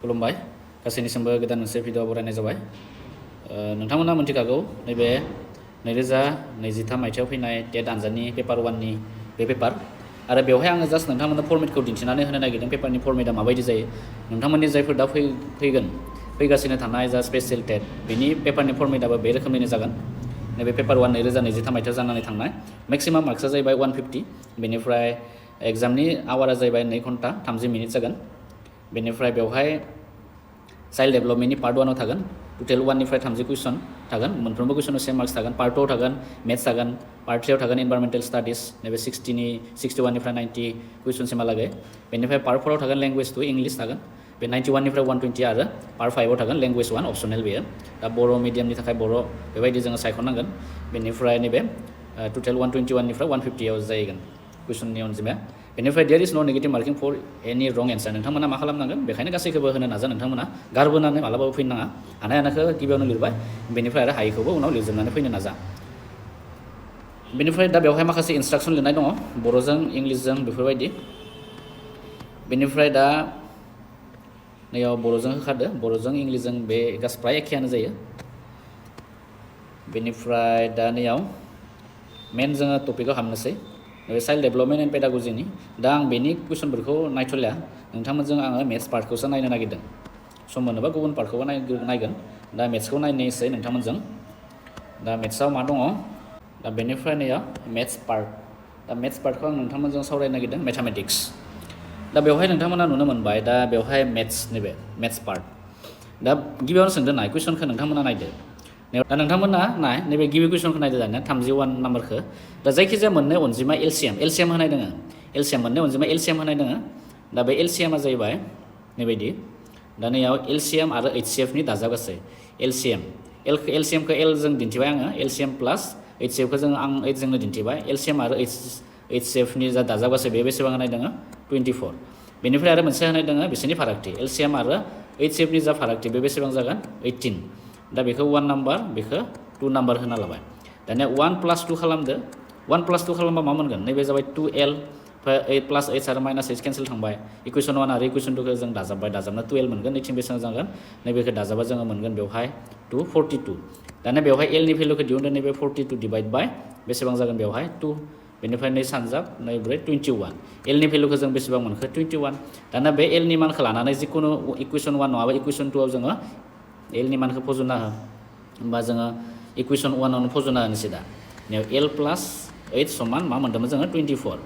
खुलुमबाय गासैनिसिमबो गोदान मोनसे भिडिअ बरायनाय जाबाय नोंथांमोना मिन्थिखागौ नैबे 2023 मायथाइयाव फैनाय टेट आनजादनि पेपार 1नि बे पेपार आरो बेवहाय आङो जास्ट नोंथांमोननो फर्मेटखौ दिन्थिनानै होनो नागिरदों पेपारनि फर्मेटआ माबायदि जायो नोंथांमोननि जायफोर दा फैगासिनो थानाय जा स्पेशेल टेट बेनि पेपारनि फर्मेटआबो बे रोखोमनिनो जागोन नैबे पेपार 1 2023 मायथाइयाव जानानै थांनाय मेक्सिमाम मार्क्सआ जाहैबाय 150 बेनिफ्राय एग्जामनि आवारा जाहैबाय 2 घन्टा 30 मिनिट जागोन बेनिफ्राय बेवहाय चाइल्ड डेभेलपमेन्टनि पार्ट 1आव थागोन टोटेल 1 निफ्राय 30 कुइसन थागोन मोनफ्रोमबो कुइसनाव सेम मार्क्स थागोन पार्ट 2आव थागोन मेथ्स थागोन पार्ट 3आव थागोन एनभायरमेन्टेल स्टाडिज नैबे 61 निफ्राय 90 कुइसनसिमहालागै बेनिफ्राय पार्ट 4आव थागोन लेंगुवेज 2 इंलिश थागोन बे 91 निफ्राय 120 आरो पार्ट 5आव थागोन लेंगुवेज 1 अपसनेल बेयो दा बर' मिडियामनि थाखाय बर' बेबायदि जोङो सायख'नांगोन बेनिफ्राय नैबे टोटेल 121 निफ्राय 150 आव जाहैगोन कुइसननि अनजिमाया बेनिफ्राय देयर इज नो नेगेटिभ मार्किं फर एनि रं एन्सार नोंथांमोना मा खालामनांगोन बेखायनो गासैखौबो होनो नाजा नोंथांमोना गारबोनानै मालाबाबो फैनो नाङा हानाय हानायखौ गिबियावनो लिरबाय बेनिफ्राय आरो हायिखौबो उनाव लिरजोबनानै फैनो नाजा बेनिफ्राय दा बेवहाय माखासे इन्सट्राक्सन लिरनाय दङ बर'जों इंलिशजों बेफोरबायदि बेनिफ्राय दा नैयाव बर'जों होखादो बर'जों इंलिशजों बे फ्राय एखेयानो जायो बेनिफ्राय दा नैयाव मेन जोङो टपिकआव हाबनोसै चाइल्ड डेभेलपमेन्ट एन्ड पेडागजिनि दा आं बेनि कुइसनफोरखौ नायथ'लिया नोंथांमोनजों आङो मेथ्स पार्टखौसो नायनो नागिरदों सम मोनोबा गुबुन पार्टखौबो नायगोन दा मेथ्सखौ नायनोसै नोंथांमोनजों दा मेथ्सआव मा दङ दा बेनिफ्राय नैयाव मेथ्स पार्ट दा मेथ्स पार्टखौ आं नोंथांमोनजों सावरायनो नागिरदों मेथामेटिक्स दा बेवहाय नोंथांमोना नुनो मोनबाय दा बेवहाय मेथ्स नैबे मेथ्स पार्ट दा गिबियावनो सोंदों नाय कुइसनखौ नोंथांमोना नायदो दा नोंथांमोना नाय नैबे गिबि कुइसनखौ नायदो दानिया 31 नाम्बारखौ दा जायखिजाया मोननै अनजिमा एलसिएम होनाय दोङो एलसिएम मोननै अनजिमा एलसिएम होनाय दोङो दा बे एलसिएमा जाहैबाय नैबायदि दा नैयाव एलसिएम आरो एचसिएफनि दाजाबगासै एलसिएमखौ एल जों दिन्थिबाय आङो एलसिएम प्लास एचसिएफखौ आं 8 जोंनो दिन्थिबाय एलसिएम आरो एचसिएफनि जा दाजाबगासै बे बेसेबां होनाय दोङो 24 बेनिफ्राय आरो मोनसे होनाय दोङो बिसोरनि फारागथि एलसिएम आरो एचसिएफनि जा फारागथि बे बेसेबां जागोन 18 दा बेखौ 1 नाम्बार बेखौ 2 नाम्बार होना लाबाय दानिया 1 + 2 खालामदो 1 + 2 खालामबा मा मोनगोन नैबे जाबाय 2l 8 + h आरो -h केन्सेल थांबाय इकुवेसन 1 आरो इकुवेसन 2 खौ जों दाजाबना 2l मोनगोन नैथिं बेसेबां जागोन नैबेखौ दाजाबा जोङो मोनगोन बेवहाय 242 दानिया बेवहाय l नि भेलुखौ दिहुनदो नैबे 42 डिभाइड बाय बेसेबां जागोन बेवहाय 2 बेनिफ्राय 2 सानजाब 2 4 21 l नि भेलुखौ जों बेसेबां मोनखो 21 दानिया बे l नि मानखौ लानानै जिखुनु इकुवेसन 1 नङाबा इकुवेसन 2 आव जोङो l नि मानखौ फज'ना हो होमबा जोङो इकुवेसन 1 आवनो फज'ना होनोसै दा l + h समान मा मोन्दोंमोन जोङो 24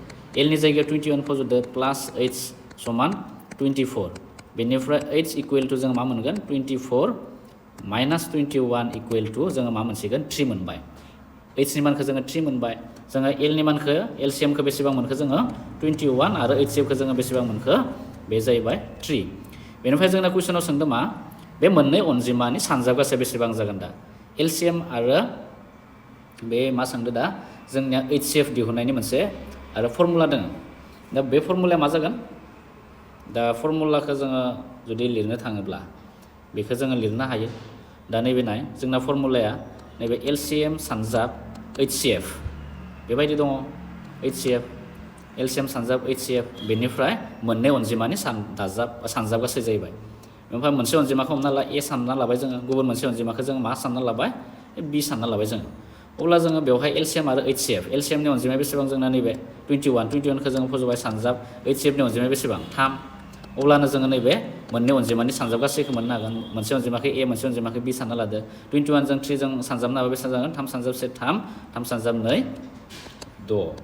l नि जायगायाव 21 फज'दो प्लास h समान 24 बेनिफ्राय h इकुवेल टु जों मा मोनगोन 24 - 21 इकुवेल टु जोङो मा मोनसिगोन 3 मोनबाय h नि मानखौ जोङो 3 मोनबाय जोङो l नि मानखौ एलसिएमखौ बेसेबां मोनखो जोङो 21 आरो एचसिएफखौ जोङो बेसेबां मोनखो बे जाहैबाय 3 बेनिफ्राय जोंना कुइसनाव सोंदों मा बे मोननै अनजिमानि सानजाबगासै बेसेबां जागोन दा एलसिएम आरो बे मा सोंदो दा जोंनिया एचसिएफ दिहुननायनि मोनसे आरो फर्मुला दङ दा बे फर्मुलाया मा जागोन दा फर्मुलाखौ जोङो जुदि लिरनो थाङोब्ला बेखौ जोङो लिरनो हायो दा नैबे नाय जोंना फर्मुलाया नैबे एलसिएम सानजाब एचसिएफ बेबायदि दङ एलसिएम सानजाब एचसिएफ बेनिफ्राय मोननै अनजिमानि सानजाबगासै जाहैबाय ओमफ्राय मोनसे अनजिमाखौ हमना ला ए सानना लाबाय जोङो गुबुन मोनसे अनजिमाखौ जों मा सानना लाबाय बि सानना लाबाय जोङो अब्ला जोङो बेवहाय एलसिएम आरो एचसिएफ एलसिएमनि अनजिमाया बेसेबां जोंना नैबे 21खौ जोङो फज'बाय सानजाब एचसिएफनि अनजिमाया बेसेबां 3 अब्लानो जोङो नैबे मोननै अनजिमानि सानजाबगासैखौ मोननो हागोन मोनसे अनजिमाखौ ए मोनसे अनजिमाखौ बि सानना लादो 21 जों 3 जों सानजाबनो हाबा बेसेबां जागोन 3 सानजाब 1 3 3 सानजाब 2 6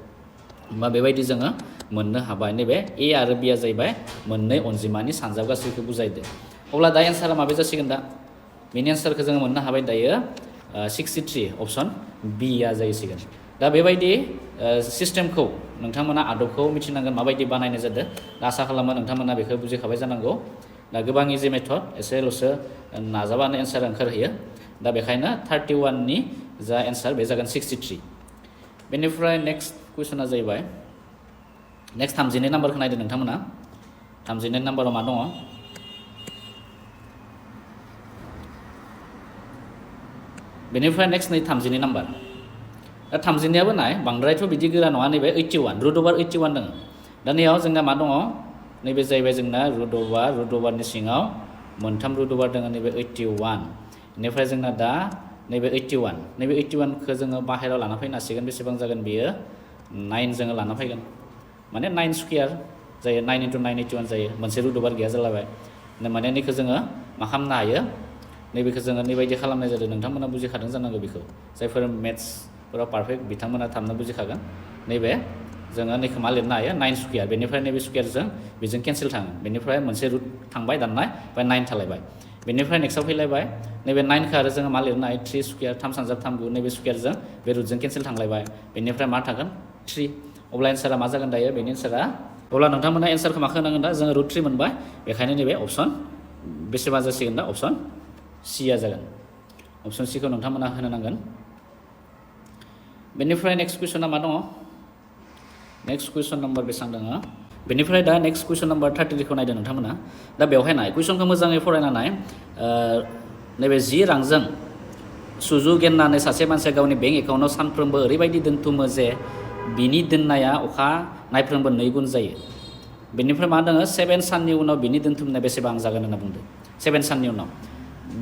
होमबा बेबायदि जोङो मोननो हाबाय नैबे ए आरो बिया जाहैबाय मोननै अनजिमानि सानजाबगासैखौ बुजायदो अब्ला दा एन्सारा माबे जासिगोन दा बेनि एन्सारखौ जोङो मोननो हाबाय दायो 63 अपसन बिआ जाहैसिगोन दा बेबायदि सिस्टेमखौ नोंथांमोना आदबखौ मिथिनांगोन माबायदि बानायनाय जादों दा आसा खालामो नोंथांमोना बेखौ बुजिखाबाय जानांगौ दा गोबां इजि मेथड एसेल'सो नाजाबानो एन्सार ओंखारहैयो दा बेखायनो 31नि जा एन्सार बे जागोन 63 बेनिफ्राय नेक्स्ट कुइसना जाहैबाय नेक्स्ट 32 नाम्बारखौ नायदो नोंथांमोना 32 नाम्बाराव मा दङ बेनिफ्राय नेक्स्ट नै 32 नाम्बार दा 32याबो नाय बांद्रायथ' बिदि गोरा नङा नैबे 81 रुट अभार 81 दङ दा नैयाव जोंना मा दङ नैबे जाहैबाय जोंना रुट अभारनि सिङाव मोनथाम रुट ओभार दङ नैबे 81 बेनिफ्राय जोंना दा नैबे 81 नैबे 81 खौ जोङो बाहेराव लाना फैनो हासिगोन बेसेबां जागोन बियो 9 जोङो लाना फैगोन माने 9 स्क्वायर जायो 9 * 9 81 जायो मोनसे रुट ओभार गैया जालाबाय माने नैखौ जोङो मा खालामनो हायो नैबेखौ जोङो नैबायदि खालामनाय जादों नोंथांमोना बुजिखादों जानांगौ बेखौ जायफोर मेथ्सफोराव पारफेक्ट बिथांमोना थाबनो बुजिखागोन नैबे जोङो नैखौ मा लिरनो हायो 9 स्क्वायर बेनिफ्राय नैबे स्क्वायरजों बेजों केन्सेल थाङो बेनिफ्राय मोनसे रुट थांबाय दाननाय ओमफ्राय 9 थालायबाय बेनिफ्राय नेक्स्टआव फैलायबाय नैबे 9 खौ आरो जोङो मा लिरनो हायो 3 स्क्वायर 3 सानजाब 3 9 नैबे स्क्वायरजों बे रुटजों केन्सेल थांलायबाय बेनिफ्राय मा थागोन 3 अब्ला एन्सारा मा जागोन दायो बेनि एन्सारा अब्ला नोंथांमोना एन्सारखौ मा होनांगोन दा जोङो रुट 3 मोनबाय बेखायनो नैबे अपसन बेसेबां जासिगोन दा अपसन सिया जागोन अपसन सिखौ नोंथांमोना होनो नांगोन बेनिफ्राय नेक्स्ट कुइसना मा दङ नेक्स्ट कुइसन नम्बर बेसेबां दङ बेनिफ्राय दा नेक्स्ट कुइसन नम्बर 33 खौ नायदो नोंथांमोना दा बेवहाय नाय कुइसनखौ मोजाङै फरायना नाय नैबे 10 रांजों सुजु गेननानै सासे मानसिया गावनि बेंक एकाउन्टआव सानफ्रोमबो ओरैबायदि दोनथुमो जे बिनि दोननाया अखा नायफ्रोमबो 2 गुन जायो बेनिफ्राय मा दङ 7 साननि उनाव बिनि दोनथुमनाया बेसेबां जागोन होनना बुंदों 7 साननि उनाव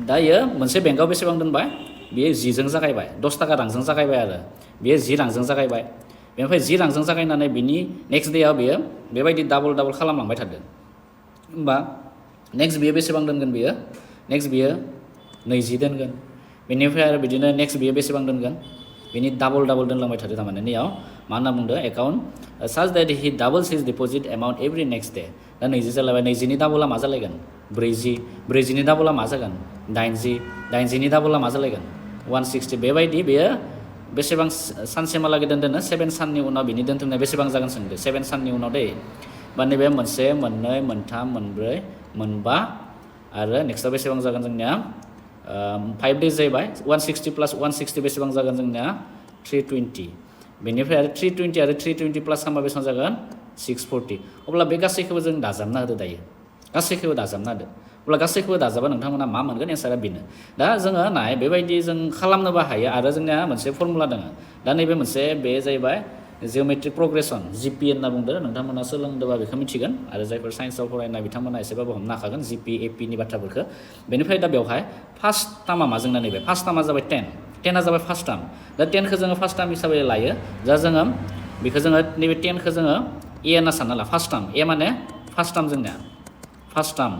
दायो मोनसे बेंकआव बेसेबां दोनबाय बियो 10 जों जागायबाय 10 थाखा रांजों जागायबाय आरो बियो 10 रांजों जागायबाय बेनिफ्राय 10 रांजों जागायनानै बिनि नेक्स्ट डेआव बियो बेबायदि डाबल खालामलांबाय थादों होमबा नेक्स्ट बियो बेसेबां दोनगोन बियो नेक्स्ट बियो 20 दोनगोन बेनिफ्राय आरो बिदिनो नेक्स्ट बियो बेसेबां दोनगोन बिनि डाबल दोनलांबाय थादों थारमाने नैयाव मा होनना बुंदों एकाउन्ट साच दैट हि डाबल्स his deposit amount every next day दा 20 जालायबाय 20 नि डाबला मा जालायगोन 40 नि डाबला मा जागोन 80 नि डाबला मा जालायगोन 160 बेबायदि बेयो बेसेबां सानसिमहालागै दोनो 7 साननि उनाव बिनि दोनथुमनाया बेसेबां जागोन सोंदो 7 साननि उनाव दै बा नैबे 1 2 3 4 5 आरो नेक्स्टआव बेसेबां जागोन जोंनिया 5 days जाहैबाय 160 + 160 बेसेबां जागोन जोंनिया 320 बेनिफ्राय आरो 320 आरो 320 प्लास खालामबा बेसेबां जागोन 640 अब्ला बे गासैखौबो जों दाजाबना होदो दायो गासैखौबो दाजाबना होदो अब्ला गासैखौबो दाजाबा नोंथांमोना मा मोनगोन एन्सारा बेनो दा जोङो नाय बेबायदि जों खालामनोबो हायो आरो जोंनिया मोनसे फर्मुला दङ दा नैबे मोनसे बे जाहैबाय जिअमेट्रिक प्रोग्रेसन जिपि होनना बुंदो नोंथांमोना सोलोंदोंबा बेखौ मिथिगोन आरो जायफोर साइन्सआव फरायनाय बिथांमोना एसेबाबो हमनो हाखागोन जिपि एपिनि बाथ्राफोरखौ बेनिफ्राय दा बेवहाय फार्स्ट टार्मा मा जोंना नैबे फार्स्ट टार्मा जाबाय 10 जाबाय फार्स्ट टार्म दा 10 खौ जोङो फार्स्ट टार्म हिसाबै लायो दा जोङो बेखौ जोङो नैबे 10 खौ जोङो ए होनना सानना ला फार्स्ट टार्म ए माने फार्स्ट टार्म जोंनिया फार्स्ट टार्म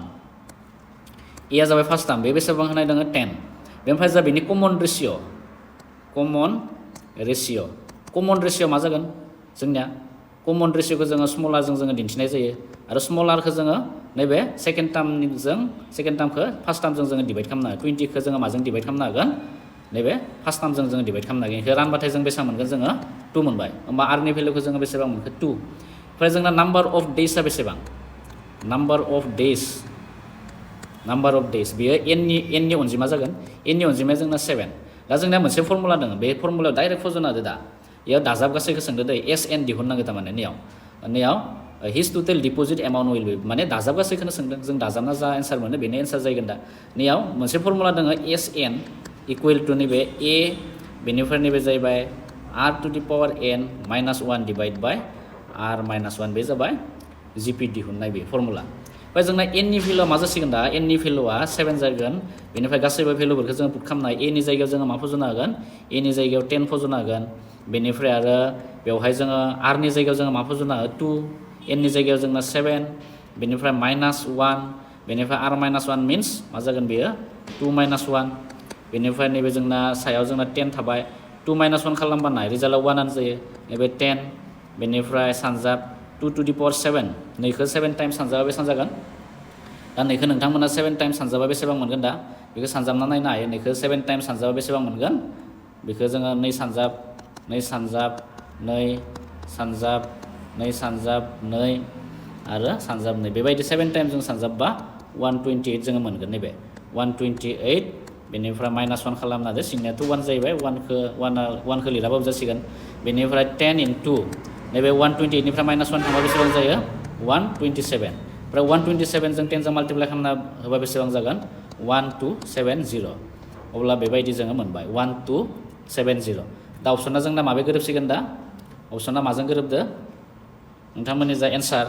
ए जाबाय फार्स्ट टार्म बे बेसेबां होनाय दङ 10 बेनिफ्राय जा बेनि कमन रेशियो मा जागोन जोंनिया कमन रेशियोखौ जोङो स्मल आरजों जोङो दिन्थिनाय जायो आरो स्मल आरखौ जोङो नैबे सेकेन्ड टार्मखौ फार्स्ट टार्मजों जोङो डिभाइड खालामनो हागोन 20 खौ जोङो माजों डिभाइड खालामनो हागोन नैबे फार्स्ट टार्मजों जोङो डिभाइड खालामनो हागोन बेखौ रानबाथाय जों बेसेबां मोनगोन जोङो 2 मोनबाय होमबा आरनि भेलुखौ जोङो बेसेबां मोनखो 2 ओमफ्राय जोंना नाम्बार अफ डेजआ बेसेबां नाम्बार अफ डेज बेयो एननि अनजिमा जागोन एननि अनजिमाया जोंना 7 दा जोंनिया मोनसे फर्मुला दङ बे फर्मुलायाव डाइरेक्ट फज'ना होदो दा बेयाव दाजाब गासैखौ सोंदो दै एस एन दिहुननांगौ थारमाने नैयाव his total deposit amount will be माने दाजाब गासैखौनो सोंदों जों दाजाबना जा एन्सार मोनो बेनो एन्सार जागोन दा नैयाव मोनसे फर्मुला दङ एस एन इकुवेल टु नैबे ए बेनिफ्राय नैबे जाहैबाय r to the power n -1 divide by r -1 बे जाबाय जिपि दिहुननाय बे फर्मुला ओमफ्राय जोंना एननि भेलुआ मा जासिगोन दा एननि भेलुआ 7 जागोन बेनिफ्राय गासैबो भेलुफोरखौ जोङो पुट खालामनो हायो एनि जायगायाव जोङो मा फज'नो हागोन एनि जायगायाव 10 फज'नो हागोन बेनिफ्राय आरो बेवहाय जोङो आरनि जायगायाव जोङो मा फज'नो हागोन 2 एननि जायगायाव जोंना 7 बेनिफ्राय -1 बेनिफ्राय आर -1 मिन्स मा जागोन बेयो 2 -1 बेनिफ्राय नैबे जोंना सायाव जोंना 10 थाबाय 2 -1 खालामबा नाय रिजाल्टआ 1 जायो नैबे 10 बेनिफ्राय सानजाब 2 टु दि पावार 7 नैखौ 7 टाइम्स सानजाबा बेसेबां जागोन दा नैखौ नोंथांमोना 7 टाइम्स सानजाबा बेसेबां मोनगोन दा बेखौ सानजाबना नायनो हायो नैखौ 7 टाइम्स सानजाबा बेसेबां मोनगोन बेखौ जोङो 2 सानजाब 2 सानजाब 2 सानजाब 2 सानजाब 2 आरो सानजाब 2 बेबायदि 7 टाइम्स जों सानजाबबा 128 जोङो मोनगोन नैबे 128 बेनिफ्राय -1 खालामना होदो सिंनियाथ' 1 जाहैबाय 1खौ लिराबाबो जासिगोन बेनिफ्राय 10 into नैबे 128 निफ्राय -1 थांबा बेसेबां जायो 127 ओमफ्राय 127 जों 10 जों माल्टिप्लाइ खालामना होबा बेसेबां जागोन 1270 अब्ला बेबायदि जोङो मोनबाय 1270 दा अपसना जोंना माबे गोरोबसिगोन दा अपसना माजों गोरोबदो नोंथांमोननि जा एन्सार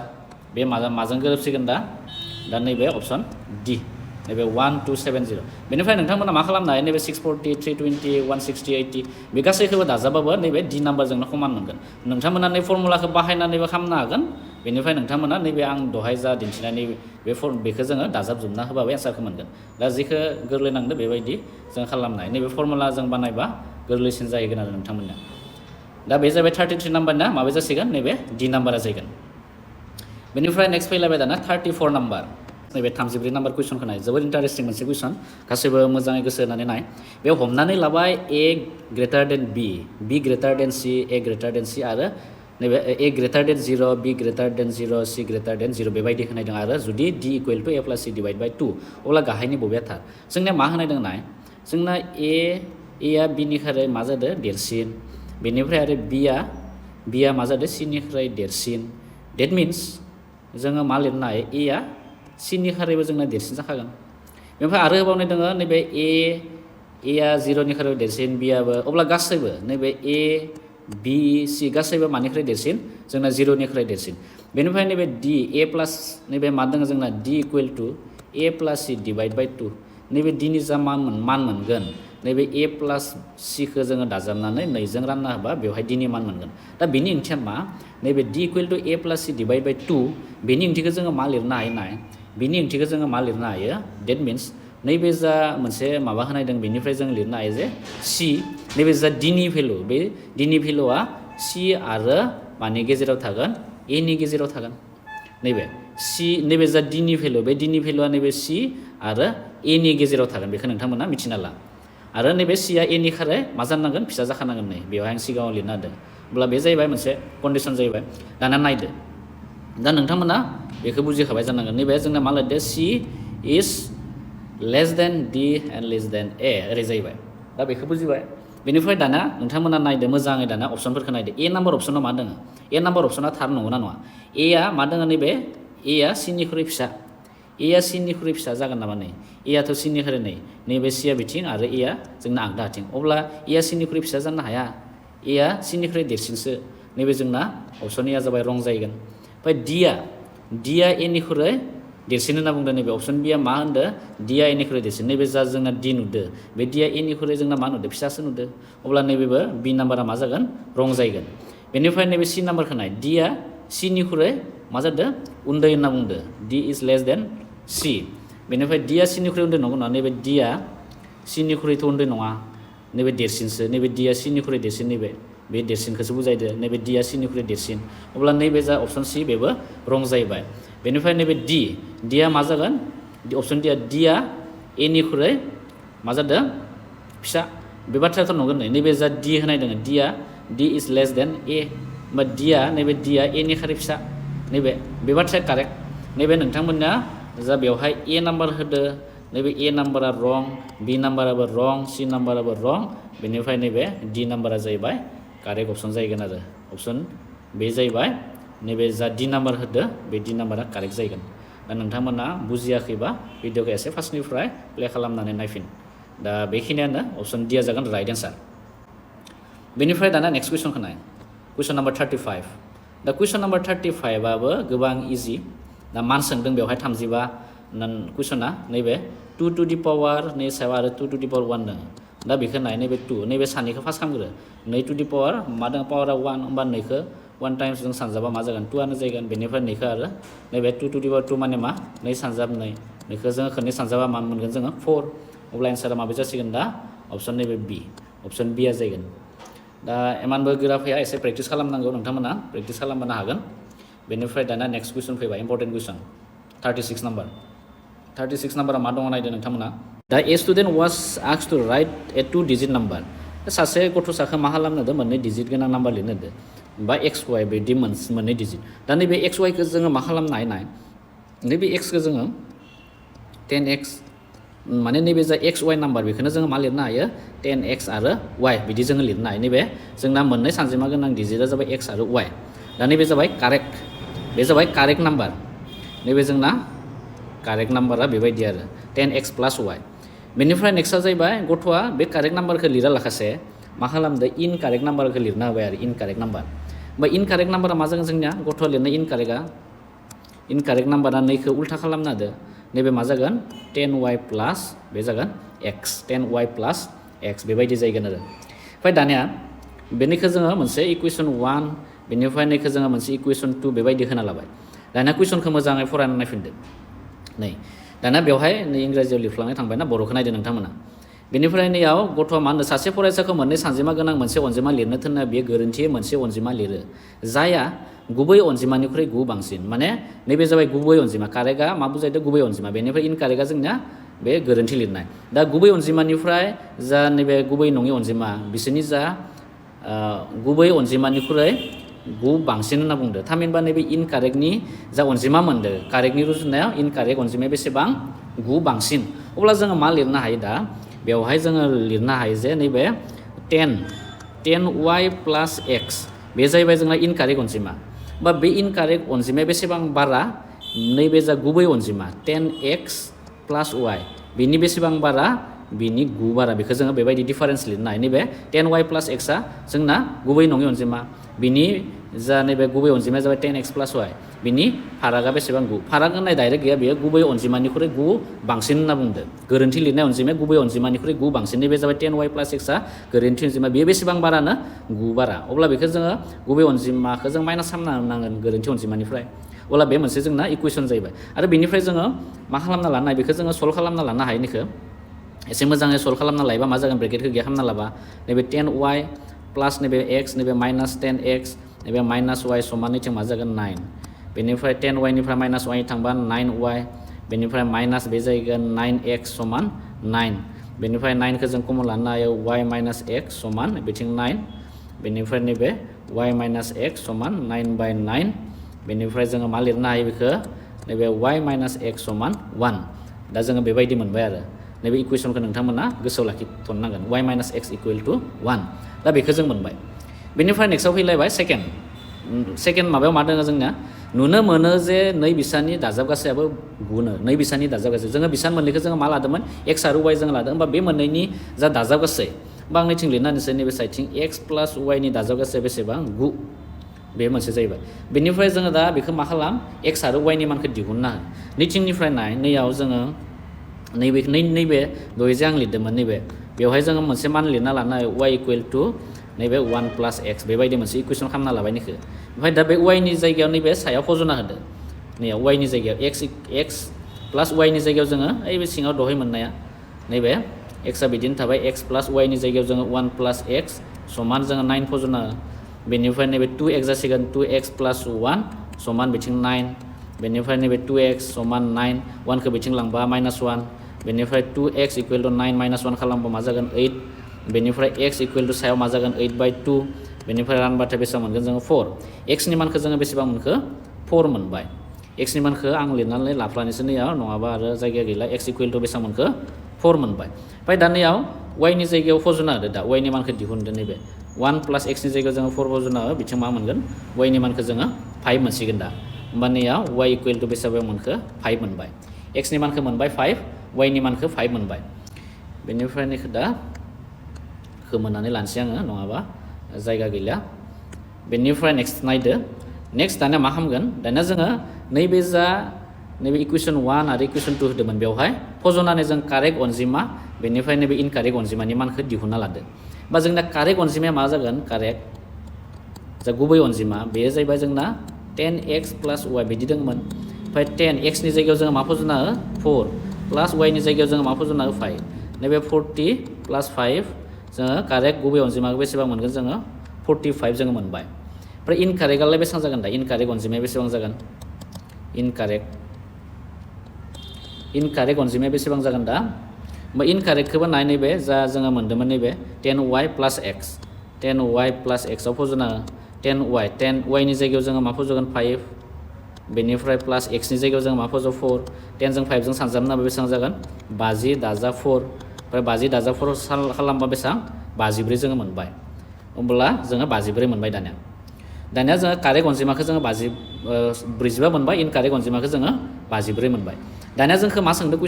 बे माजों गोरोबसिगोन दा नैबे अपसन डि नैबे 1270 बेनिफ्राय नोंथांमोना मा खालामनो हायो नैबे 640 320 160 80 बे गासैखौबो दाजाबाबो नैबे d नाम्बारजोंनो समान मोनगोन नोंथांमोना नै फर्मुलाखौ बाहायनानैबो खालामनो हागोन बेनिफ्राय नोंथांमोना नैबे आं दहाय जा दिन्थिनानै बेखौ जोङो दाजाबजोबना होबाबो एन्सारखौ मोनगोन दा जिखौ गोरलै नांदो बेबायदि जों खालामनो हायो नैबे फर्मुला जों बानायबा गोरलैसिन जाहैगोन आरो नोंथांमोननो दा बे जाबाय 33 नाम्बारना माबे जासिगोन नैबे d नाम्बारा जागोन बेनिफ्राय नेक्स्ट फैलायबाय दाना 34 नाम्बार नैबे 34 नाम्बार कुइसनखौ नाय जोबोद इन्टारेस्टिं मोनसे कुइसन गासैबो मोजाङै गोसो होनानै नाय बेयाव हमनानै लाबाय a ग्रेटार देन b ग्रेटार देन c a ग्रेटार देन c आरो नैबे a ग्रेटार देन 0 b ग्रेटार देन 0 c ग्रेटार देन 0 बेबायदि होनायदों आरो जुदि d equal to a plus c divide by 2 अब्ला गाहायनि बबेया थार जोंनिया मा होनायदों नाय जोंना a आ b निख्रुइ मा जादों देरसिन बेनिफ्राय आरो b आ मा जादों c निख्रुइ देरसिन डेट मिन्स जोङो मा लिरनो हायो a आ c निख्रुइबो जोंना देरसिन जाखागोन बेनिफ्राय आरो होबावनाय दङ नैबे a आ 0 निख्रुइ देरसिन b आबो अब्ला गासैबो नैबे a b c गासैबो मानिख्रुइ देरसिन जोंना 0 निख्रुइ देरसिन बेनिफ्राय नैबे d a प्लस नैबे मा दङ जोंना d equal to a plus c divide by 2 नैबे d नि जा मान मोनगोन नैबे a प्लस c खौ जोङो दाजाबनानै 2 जों रानना होबा बेवहाय d नि मान मोनगोन दा बेनि ओंथिया मा नैबे d equal to a plus c divide by 2 बेनि ओंथिखौ जोङो मा लिरनो हायो नाय बेनि ओंथिखौ जोङो मा लिरनो हायो डेट मिन्स नैबे जा मोनसे माबा होनायदों बेनिफ्राय जों लिरनो हायो जे c नैबे जा d नि भेलु बे d नि भेलुआ c आरो मानि गेजेराव थागोन a नि गेजेराव थागोन नैबे c नैबे जा d नि भेलु बे d नि भेलुआ नैबे c आरो a नि गेजेराव थागोन बेखौ नोंथांमोना मिथिना ला आरो नैबे c आ a निख्रुइ मा जानांगोन फिसा जाखानांगोन नै बेवहाय आं सिगाङाव लिरना होदों अब्ला बे जाहैबाय मोनसे कन्डिसन जाहैबाय दाना नायदो दा नोंथांमोना बेखौ बुजिखाबाय जानांगोन नैबे जोंना मा लिरदो c is less than d and less than a ओरै जाहैबाय दा बेखौ बुजिबाय बेनिफ्राय दाना नोंथांमोना नायदो मोजाङै दाना अपसनफोरखौ नायदो a नाम्बार अपसनाव मा दङ a नाम्बार अपसना थार नंगौना नङा a आ मा दङ नैबे a आ c निख्रुइ फिसा a आ c निख्रुइ फिसा जागोन नामा नै a आथ' c निख्रुइ नैबे c आ बिथिं आरो a आ जोंना आगदा आथिं अब्ला a आ c निख्रुइ फिसा जानो हाया a आ c निख्रुइ देरसिनसो नैबे जोंना अपसन a आ जाबाय रं जाहैगोन ओमफ्राय d आ a निख्रुइ देरसिन होनना बुंदों नैबे अपसन b आ मा होनदों d आ a निख्रुइ देरसिन नैबे जा जोंना d नुदो बे d आ a निख्रुइ जोंना मा नुदो फिसासो नुदो अब्ला नैबेबो b नाम्बारा मा जागोन रं जाहैगोन बेनिफ्राय नैबे c नाम्बारखौ नाय d आ c निख्रुइ मा जादों उन्दै होनना बुंदो d इज लेस देन c बेनिफ्राय d आ c निख्रुइ उन्दै नंगौ नङा नैबे d आ c निख्रुइथ' उन्दै नङा नैबे देरसिनसो नैबे d आ c निख्रुइ देरसिन नैबे बे देरसिनखौसो बुजायदो नैबे d आ c निख्रुइ देरसिन अब्ला नैबे जा अपसन c बेबो रं जाहैबाय बेनिफ्राय नैबे d आ मा जागोन अपसन d आ a निख्रुइ मा जादों फिसा बे बाथ्रायाथ' नंगोन नैबे जा d होनाय दङ d is less than a होमबा नैबे d आ a निख्रुइ फिसा नैबे बे बाथ्राया कारेक्ट नैबे नोंथांमोना जा बेवहाय a नाम्बार होदो नैबे a नाम्बारा रं b नाम्बाराबो रं c नाम्बाराबो रं बेनिफ्राय नैबे d नाम्बारा जाहैबाय कारेक्ट अपसन जाहैगोन आरो अपसन बे जाहैबाय नैबे जा d नाम्बार होदो बे d नाम्बारा कारेक्ट जाहैगोन दा नोंथांमोना बुजियाखैबा भिडिअखौ एसे फार्स्टनिफ्राय प्ले खालामनानै नायफिन दा बेखिनियानो अपसन d आ जागोन राइट एन्सार बेनिफ्राय दाना नेक्स्ट कुइसनखौ नाय कुइसन नाम्बार 35 दा कुइसन नाम्बार 35 आबो गोबां इजि दा मान सोंदों बेवहाय 35 कुइसना नैबे 2 टू दि पावार नै सायाव आरो 2 टू दि पावार 1 दङ दा बेखौ नाय नैबे 2 नैबे सानैखौ फार्स्ट खालामग्रो 2 टू दि पावार मा दङ पावारा 1 होमबा 2खौ 1 टाइम्स जों सानजाबा मा जागोन 2 आनो जागोन बेनिफ्राय 2खौ आरो नैबे 2 टू दि पावार 2 माने मा 2 सानजाब 2 2खौ जोङो खननै सानजाबा मा मोनगोन जोङो 4 अब्ला एन्सारा माबे जासिगोन दा अपसन नैबे b अपसन b आ जागोन दा इमानबो गोरा फैया एसे प्रेक्टिस खालामनांगौ नोंथांमोना प्रेक्टिस खालामनो हागोन बेनिफ्राय दाना नेक्स्ट कुइसन फैबाय इम्पर्टेन्ट कुइसन 36 नाम्बार 36 नाम्बारा मा दङ नायदो नोंथांमोना दा a student was asked to write a 2 digit number सासे गथ'साखौ मा खालामनो होदो मोननै डिजिट गोनां नाम्बार लिरनो होदो बा एक्स वाइ बिदि मोननै डिजिट दा नैबे एक्स वाइखौ जोङो मा खालामनो हायो नाय नैबे एक्सखौ जोङो 10x माने नैबे जा एक्स वाइ नाम्बार बेखौनो जोङो मा लिरनो हायो 10x आरो y बिदि जोङो लिरनो हायो नैबे जोंना मोननै सानजिमा गोनां डिजिटआ जाबाय x आरो y दा नैबे जाबाय कारेक्ट बे जाबाय कारेक्ट नाम्बार नैबे जोंना कारेक्ट नाम्बारा बेबायदि आरो 10x प्लस y बेनिफ्राय नेक्स्टआ जाहैबाय गथ'आ बे कारेक्ट नाम्बारखौ लिरा लाखासे मा खालामदो इनकारेक्ट नाम्बारखौ लिरना होबाय आरो इनकारेक्ट नाम्बार बा इनकारेक्ट नाम्बारा मा जागोन जोंनिया गथ'आ लिरनाय इनकारेक्ट नाम्बारा 2खौ उल्था खालामना होदो नैबे मा जागोन 10y प्लास बे जागोन x 10y प्लास x बेबायदि जायगोन आरो ओमफ्राय दानिया बेनिखौ जोङो मोनसे इकुवेसन 1 बेनिफ्राय नैखौ जोङो मोनसे इकुवेसन 2 बेबायदि होना लाबाय दानिया कुइसनखौ मोजाङै फरायना नायफिनदो नै दानिया बेवहाय नै इंराजियाव लिरफ्लांनाय थांबाय ना बर'खौ नायदो नोंथांमोना बेनिफ्राय नैयाव गथ'आ मा होनो सासे फरायसाखौ मोननै सानजिमा गोनां मोनसे अनजिमा लिरनो थिननाया बेयो गोरोन्थि मोनसे अनजिमा लिरो जायहा गुबै अनजिमानिख्रुइ गु बांसिन माने नैबे जाबाय गुबै अनजिमा कारेक्टआ मा बुजायदों गुबै अनजिमा बेनिफ्राय इनकारेक्टआ जोंनिया बे गोरोन्थि लिरनाय दा गुबै अनजिमानिफ्राय जा नैबे गुबै नङि अनजिमा बिसोरनि जा गुबै अनजिमानिख्रुइ गु बांसिन होनना बुंदो थामहिनबा नैबे इनकारेक्टनि जा अनजिमा मोनदो कारेक्टनि रुजुनायाव इनकारेक्ट अनजिमाया बेसेबां गु बांसिन अब्ला जोङो मा लिरनो हायो दा बेवहाय जोङो लिरनो हायो जे नैबे 10y प्लास x बे जाहैबाय जोंना इनकारेक्ट अनजिमा बा बे इनकारेक्ट अनजिमाया बेसेबां बारा नैबे जा गुबै अनजिमा 10x प्लास y बिनि बेसेबां बारा बिनि गु बारा बेखौ जोङो बेबायदि डिफारेन्स लिरनो हायो नैबे 10y प्लास x आ जोंना गुबै नङि अनजिमा बिनि जा नैबे गुबै अनजिमाया जाबाय 10x प्लास y बिनि फारागा बेसेबां गु फाराग होननाय डाइरेक्ट गैया बेयो गुबै अनजिमानिख्रुइ गु बांसिन होनना बुंदो गोरोन्थि लिरनाय अनजिमाया गुबै अनजिमानिख्रुइ गु बांसिन नैबे जाबाय 10y प्लास x आ गोरोन्थि अनजिमा बेयो बेसेबां बारानो गु बारा अब्ला बेखौ जोङो गुबै अनजिमाखौ जों माइनास खालामना नांगोन गोरोन्थि अनजिमानिफ्राय अब्ला बे मोनसे जोंना इकुवेसन जाहैबाय आरो बेनिफ्राय जोङो मा खालामना लानो हायो बेखौ जोङो सल्भ खालामना लानो हायो निखौ एसे मोजाङै सल्भ खालामना लायोबा मा जागोन ब्रेकेटखौ गैया खालामना लाबा नैबे 10y प्लास नैबे x नैबे माइनास 10x नैबे माइनास y समान नैथिं मा जागोन 9 बेनिफ्राय 10y निफ्राय माइनास y थांबा 9y बेनिफ्राय माइनास बे जाहैगोन 9x समान 9 बेनिफ्राय 9खौ जों कमन लानो हायो y माइनास x समान बिथिं 9 बेनिफ्राय नैबे y माइनास x समान 9/9 बेनिफ्राय जोङो मा लिरनो हायो बेखौ नैबे y माइनास x समान 1 दा जोङो बेबायदि मोनबाय आरो नैबे इकुवेसनखौ नोंथांमोना गोसोआव लाखिथ'नांगोन y minus x equal to 1 दा बेखौ जों मोनबाय बेनिफ्राय नेक्स्टआव फैलायबाय सेकेन्ड माबायाव मा दङ जोंनिया नुनो मोनो जे नै बिसाननि दाजाब गासैयाबो गुनो नै बिसाननि दाजाब गासै जोङो बिसान मोननैखौ जोङो मा लादोंमोन x आरो y जों लादों होमबा बे मोननैनि जा दाजाब गासै बा आं नैथिं लिरनानैसै नैबे साइडथिं x प्लास y नि दाजाब गासैया बेसेबां 9 बे मोनसे जाहैबाय बेनिफ्राय जोङो दा बेखौ मा खालाम x आरो y नि मानखौ दिहुनना हो नैथिंनिफ्राय नाय नैयाव जोङो नैबे दहाय जे आं लिरदोंमोन नैबे बेवहाय जोङो मोनसे मान लिरना लानो हायो y इकुवेल टु नैबे 1 प्लास x बेबायदि मोनसे इकुवेसन खालामना लाबाय निखौ ओमफ्राय दा बे y नि जायगायाव नैबे सायाव फज'ना होदो नैयाव y नि जायगायाव x प्लास y नि जायगायाव जोङो ओइ सिङाव दहाय मोननाया नैबे x आ बिदिनो थाबाय x प्लास y नि जायगायाव जोङो 1 प्लास x समान जोङो 9 फज'ना बेनिफ्राय नैबे 2x जासिगोन 2x प्लास 1 समान बिथिं 9 बेनिफ्राय नैबे 2x समान 9 1खौ बिथिं लांबा माइनास 1 बेनिफ्राय 2x इकुवेल टु 9 माइनास 1 खालामबा मा जागोन 8 बेनिफ्राय x इकुवेल टु सायाव मा जागोन 8/2 बेनिफ्राय रानबाथाय बेसेबां मोनगोन जोङो 4 x नि मानखौ जोङो बेसेबां मोनखो 4 मोनबाय x नि मानखौ आं लिरनानै लाफ्लानोसो नैयाव नङाबा आरो जायगा गैला x इकुवेल टु बेसेबां मोनखो 4 मोनबाय ओमफ्राय दा नैयाव y नि जायगायाव फज'ना होदो दा y नि मानखौ दिहुनदो नैबे 1 प्लास x नि जायगायाव जोङो 4 फज'ना हो बिथिं मा मोनगोन y नि मानखौ जोङो 5 मोनसिगोन दा होमबा नैयाव y इकुवेल टु बेसेबां मोनखो 5 मोनबाय x नि मानखौ मोनबाय 5 y नि मानखौ 5 मोनबाय बेनिफ्राय नैखौ दा खोमोननानै लानोसै आङो नङाबा जायगा गैला बेनिफ्राय नेक्स्ट नायदो नेक्स्ट दानिया मा खालामगोन दानिया जोङो नैबे इकुवेसन 1 आरो इकुवेसन 2 होदोंमोन बेवहाय फज'नानै जों कारेक्ट अनजिमा बेनिफ्राय नैबे इनकारेक्ट अनजिमानि मानखौ दिहुनना लादो बा जोंना कारेक्ट अनजिमाया मा जागोन कारेक्ट जा गुबै अनजिमा बेयो जाहैबाय जोंना 10x प्लास y बिदि दंमोन ओमफ्राय 10x नि जायगायाव जोङो मा फज'ना हो 4 प्लास y नि जायगायाव जोङो मा फज'ना हो 5 नैबे 40 प्लास 5 जोङो कारेक्ट गुबै अनजिमाखौ बेसेबां मोनगोन जोङो 45 जोङो मोनबाय ओमफ्राय इनकारेक्टआलाय बेसेबां जागोन दा इनकारेक्ट अनजिमाया बेसेबां जागोन इनकारेक्ट अनजिमाया बेसेबां जागोन दा होमबा इनकारेक्टखौबो नाय नैबे जा जोङो मोन्दोंमोन नैबे 10y प्लास x आव फज'ना 10y नि जायगायाव जोङो मा फज'गोन 5 बेनिफ्राय प्लास x नि जायगायाव जोङो मा फज' 4 10 जों 5 जों सानजाबना बेसेबां जागोन 50 दाजाब 4 ओमफ्राय 50 दाजाब 4 खालामबा बेसेबां 54 जोङो मोनबाय होमब्ला जोङो 54 मोनबाय दानिया जोङो कारेक्ट अनजिमाखौ जोङो 45 मोनबाय इनकारेक्ट अनजिमाखौ जोङो 54 मोनबाय दानिया जोंखौ मा सोंदों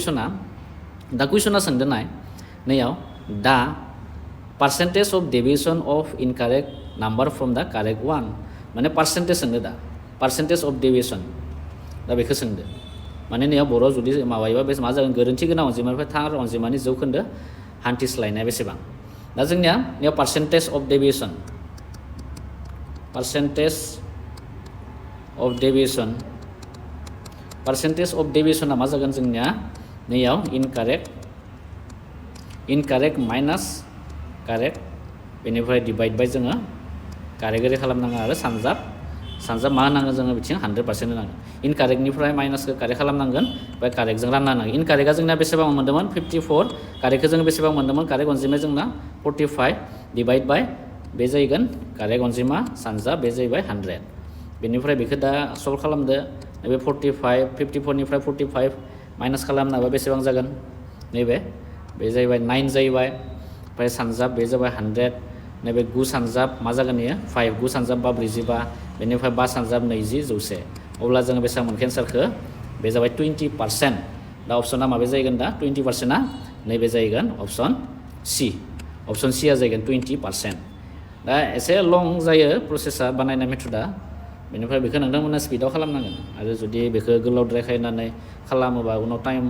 कुइसना सोंदों नाय नैयाव दा percentage of deviation of incorrect number from दा कारेक्ट वान माने पार्सेन्टेज सोंदो दा पार्सेन्टेज अफ डेभिएसन दा बेखौ सोंदो माने नैयाव बर' जुदि माबायोबा बे मा जागोन गोरोन्थि गोनां अनजिमानिफ्राय थार अनजिमानि जौखोन्दो हान्थिस्लायनाया बेसेबां दा जोंनिया नैयाव percentage of deviation percentage of डेभिएसना मा जागोन जोंनिया नैयाव इनकारेक्ट माइनास कारेक्ट बेनिफ्राय डिभाइड बाय जोङो कारेक्ट खालामनांगोन आरो सानजाब मा होनांगोन जोङो बिथिं 100% होनांगोन इनकारेक्टनिफ्राय माइनासखौ कारेक्ट खालामनांगोन ओमफ्राय कारेक्टजों रानना होनांगोन इनकारेक्टआ जोंना बेसेबां मोन्दोंमोन 54 कारेक्टखौ जोङो बेसेबां मोन्दोंमोन कारेक्ट अनजिमाया जोंना 45 डिभाइड बाय बे जाहैगोन कारेक्ट अनजिमा सानजाब बे जाहैबाय 100 बेनिफ्राय बेखौ दा सल्भ खालामदो नैबे 54 निफ्राय 45 माइनास खालामनाबा बेसेबां जागोन नैबे बे जाहैबाय 9 जाहैबाय ओमफ्राय सानजाब बे जाबाय 100 नैबे 9 सानजाब मा जागोन इयो 5 9 सानजाब बा 45 बेनिफ्राय 5 सानजाब 20 जौसे अब्ला जोङो बेसेबां मोनखो एन्सारखौ बे जाबाय 20% दा अपसना माबे जाहैगोन दा 20%आ नैबे जाहैगोन अपसन सिया जाहैगोन 20% दा एसे लं जायो प्रसेसा बानायनाय मेथडा बेनिफ्राय बेखौ नोंथांमोना स्पिडाव खालामनांगोन आरो जुदि बेखौ गोलावद्राय खालामनानै खालामोबा उनाव टाइम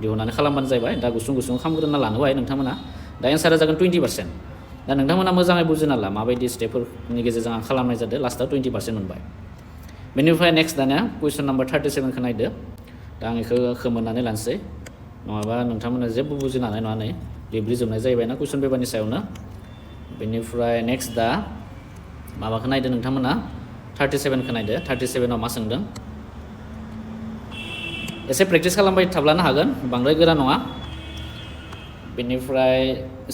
दिहुननानै खालामबानो जाबाय दा गुसुं खालामग्रोना लानोबाय नोंथांमोना दा एन्सारा जागोन 20% दा नोंथांमोना मोजाङै बुजिना ला माबायदि स्टेपफोरनि गेजेरजों आं खालामनाय जादों लास्टआव 20% मोनबाय बेनिफ्राय नेक्स्ट दानिया कुइसन नाम्बार 37खौ नायदो दा आं बेखौ खोमोरनानै लानोसै नङाबा नोंथांमोना जेबो बुजिनो हानाय नङा नै लिरजोबनाय जाहैबायना कुइसन पेपारनि सायावनो बेनिफ्राय नेक्स्ट दा माबाखौ नायदो नोंथांमोना 37खौ नायदो 37आव मा सोंदों एसे प्रेक्टिस खालामबाय थाब्लानो हागोन बांद्राय गोरा नङा बेनिफ्राय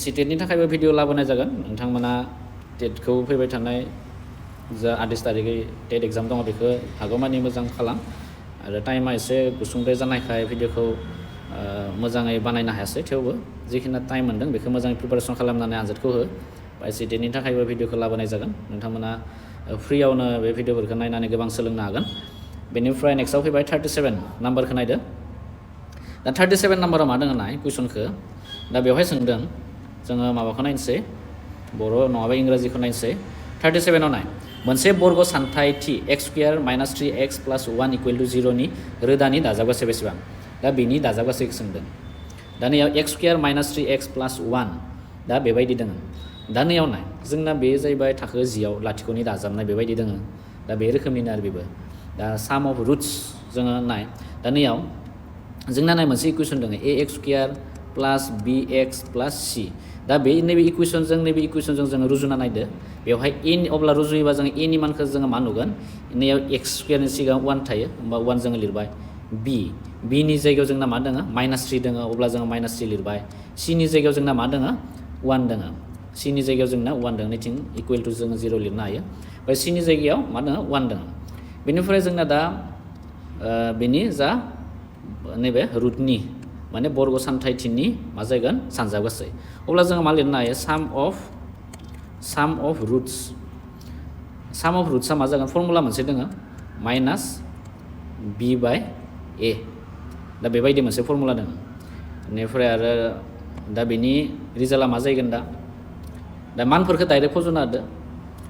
सिटेटनि थाखायबो भिडिअ लाबोनाय जागोन नोंथांमोना टेटखौ फैबाय थानाय जा 28 तारिखै टेट एग्जाम दङ बेखौ हागौमानि मोजां खालाम आरो टाइमा एसे गुसुंद्राय जानायखाय भिडिअखौ मोजाङै बानायनो हायासै थेवबो जिखिनि टाइम मोन्दों बेखौ मोजाङै प्रिपारेसन खालामनानै आनजादखौ हो बाय सिटेटनि थाखायबो भिडिअखौ लाबोनाय जागोन नोंथांमोना फ्रियावनो बे भिडिअफोरखौ नायनानै गोबां सोलोंनो हागोन बेनिफ्राय नेक्स्टआव फैबाय 37 नाम्बारखौ नायदो दा 37 नाम्बाराव मा दङ नाय कुइसनखौ दा बेवहाय सोंदों जोङो माबाखौ नायनोसै बर' नङाबा इंराजिखौ नायनोसै 37आव नाय मोनसे बर्ग सानथाइ x² - 3x + 1 = 0 नि रोदानि दाजाबगासै बेसेबां दा बेनि दाजाबगासैखौ सोंदों दा नैयाव x² - 3x + 1 दा बेबायदि दङ दा नैयाव नाय जोंना बे जाहैबाय थाखो 10आव लाथिख'नि दाजाबनाय बेबायदि दङ दा बे रोखोमनिनो आरो बेबो दा साम अफ रुट्स जोङो नाय दा नैयाव जोंना नाय मोनसे इकुवेसन दङ ax² + bx + c दा बे नैबे इकुवेसनजों जोङो रुजुना नायदो बेवहाय अब्ला रुजुयोबा जोङो a नि मानखौ जोङो मा नुगोन नैयाव x² नि सिगां 1 थायो होमबा 1 जोङो लिरबाय b नि जायगायाव जोंना मा दङ -3 दङ अब्ला जोङो -3 लिरबाय c नि जायगायाव जोंना मा दङ 1 दङ c नि जायगायाव जोंना 1 दङ नैथिं इकुवेल टु जोङो 0 लिरनो हायो ओमफ्राय c नि जायगायाव मा दङ 1 दङ बेनिफ्राय जोंना दा बेनि जा नैबे रुटनि माने बर्ग सानथाइथिनि मा जागोन सानजाबगासै अब्ला जोङो मा लिरनो हायो साम अफ रुट्सआ मा जागोन फर्मुला मोनसे दङ -b/a दा बेबायदि मोनसे फर्मुला दङ बेनिफ्राय आरो दा बेनि रिजाल्टआ मा जाहैगोन दा मानफोरखौ डाइरेक्ट फज'ना होदो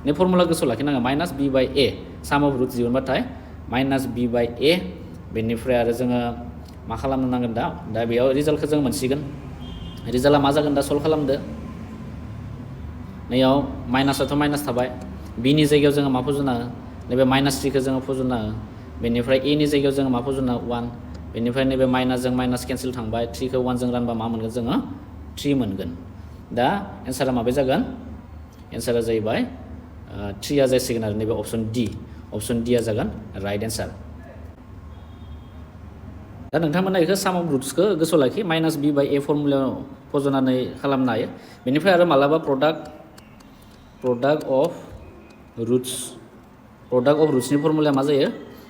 नै फर्मुला गोसोआव लाखिनांगोन -b/a साम अफ रुट्स दिहुनबाथाय -b/a बेनिफ्राय आरो जोङो मा खालामनो नांगोन दा बेयाव रिजाल्टखौ जों मोनसिगोन रिजाल्टआ मा जागोन दा सल्भ खालामदो नैयाव माइनासआथ' माइनास थाबाय b नि जायगायाव जोङो मा फज'ना हो नैबे -3खौ जोङो फज'ना हो बेनिफ्राय a नि जायगायाव जोङो मा फज'ना 1 बेनिफ्राय नैबे माइनासजों माइनास केन्सेल थांबाय 3खौ 1 जों रानबा मा मोनगोन जोङो 3 मोनगोन दा एन्सारा माबे जागोन एन्सारा जाहैबाय 3 जासिगोन आरो नैबे अपसन D आ जागोन राइट एन्सार दा नोंथांमोना बेखौ साम अफ रुट्सखौ गोसोआव लाखि -b/a फर्मुलायाव फज'नानै खालामनो हायो बेनिफ्राय आरो मालाबा प्रडाक्ट अफ रुट्सनि फर्मुलाया मा जायो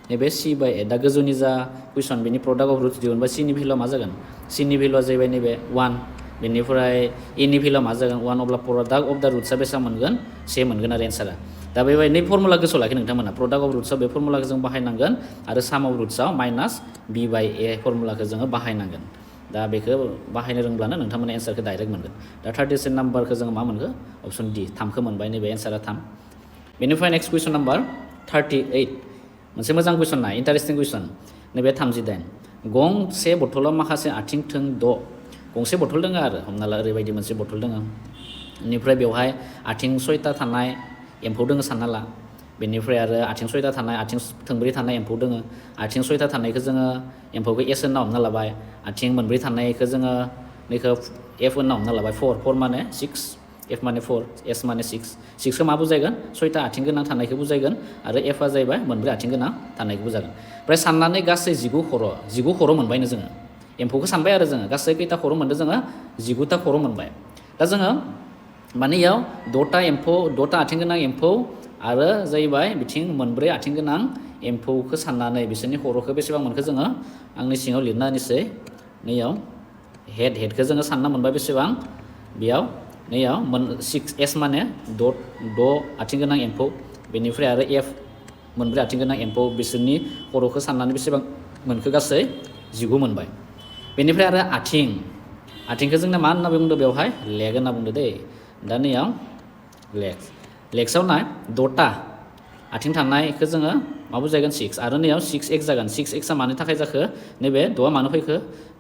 नैबे c/a दा गोजौनि जा कुइसन बेनि प्रडाक्ट अफ रुट्स दिहुनबा c नि भेलुआ मा जागोन c नि भेलुआ जाहैबाय नैबे 1 बेनिफ्राय a नि भेलुआ मा जागोन 1 अब्ला प्रडाक्ट अफ दा रुट्सआ बेसेबां मोनगोन 1 मोनगोन आरो एन्सारा दा बेबायदि फर्मुला गोसोआव लाखि नोंथांमोना प्रडाक्ट अफ रुट्सआव बे फर्मुलाखौ जों बाहायनांगोन आरो साम अफ रुट्सआव -b/a फर्मुलाखौ जोङो बाहायनांगोन दा बेखौ बाहायनो रोंब्लानो नोंथांमोना एन्सारखौ डाइरेक्ट मोनगोन दा 37 नाम्बारखौ जोङो मा मोनखो अपसन D 3खौ मोनबाय नैबे एन्सारा 3 बेनिफ्राय नेक्स्ट कुइसन नाम्बार 38 मोनसे मोजां कुइसन ना इन्टारेस्टिं कुइसन नैबे 38 गंसे बथलाव माखासे आथिं थों द' गंसे बथल दङ आरो हमना ला ओरैबायदि मोनसे बथल दङ बेनिफ्राय बेवहाय आथिं 6टा थानाय एम्फौ दङ सानना ला बेनिफ्राय आरो आथिं 6टा थानाय आथिं थोंब्रै थानाय एम्फौ दङ आथिं 6टा थानायखौ जोङो एम्फौखौ एस होनना हमना लाबाय आथिं मोनब्रै थानायखौ जोङो नैखौ एफ होनना हमना लाबाय 4 माने 6 एफ माने 4 एस माने 6खौ मा बुजायगोन 6टा आथिं गोनां थानायखौ बुजायगोन आरो एफआ जाहैबाय मोनब्रै आथिं गोनां थानायखौ बुजायगोन ओमफ्राय साननानै गासै 19 खर' मोनबायनो जोङो एम्फौखौ सानबाय आरो जोङो गासै खैथा खर' मोनदों जोङो 19टा खर' मोनबाय दा जोङो माने इयाव 6टा आथिं गोनां एम्फौ आरो जाहैबाय बिथिं मोनब्रै आथिं गोनां एम्फौखौ साननानै बिसोरनि खर'खौ बेसेबां मोनखो जोङो आंनि सिङाव लिरना होनोसै नैयाव हेडखौ जोङो सानना मोनबाय बेसेबां बेयाव नैयाव 6 एस माने 6 आथिं गोनां एम्फौ बेनिफ्राय आरो एफ मोनब्रै आथिं गोनां एम्फौ बिसोरनि खर'खौ साननानै बेसेबां मोनखो गासै 19 मोनबाय बेनिफ्राय आरो आथिंखौ जोंना मा होनना बुंदों बेवहाय लेग होनना बुंदों दै दा नैयाव लेग्सआव नाय 6टा आथिं थानायखौ जोङो मा बुजायगोन 6 आरो नैयाव 6x जागोन 6xआ मानि थाखाय जाखो नैबे 6आ मानो फैखो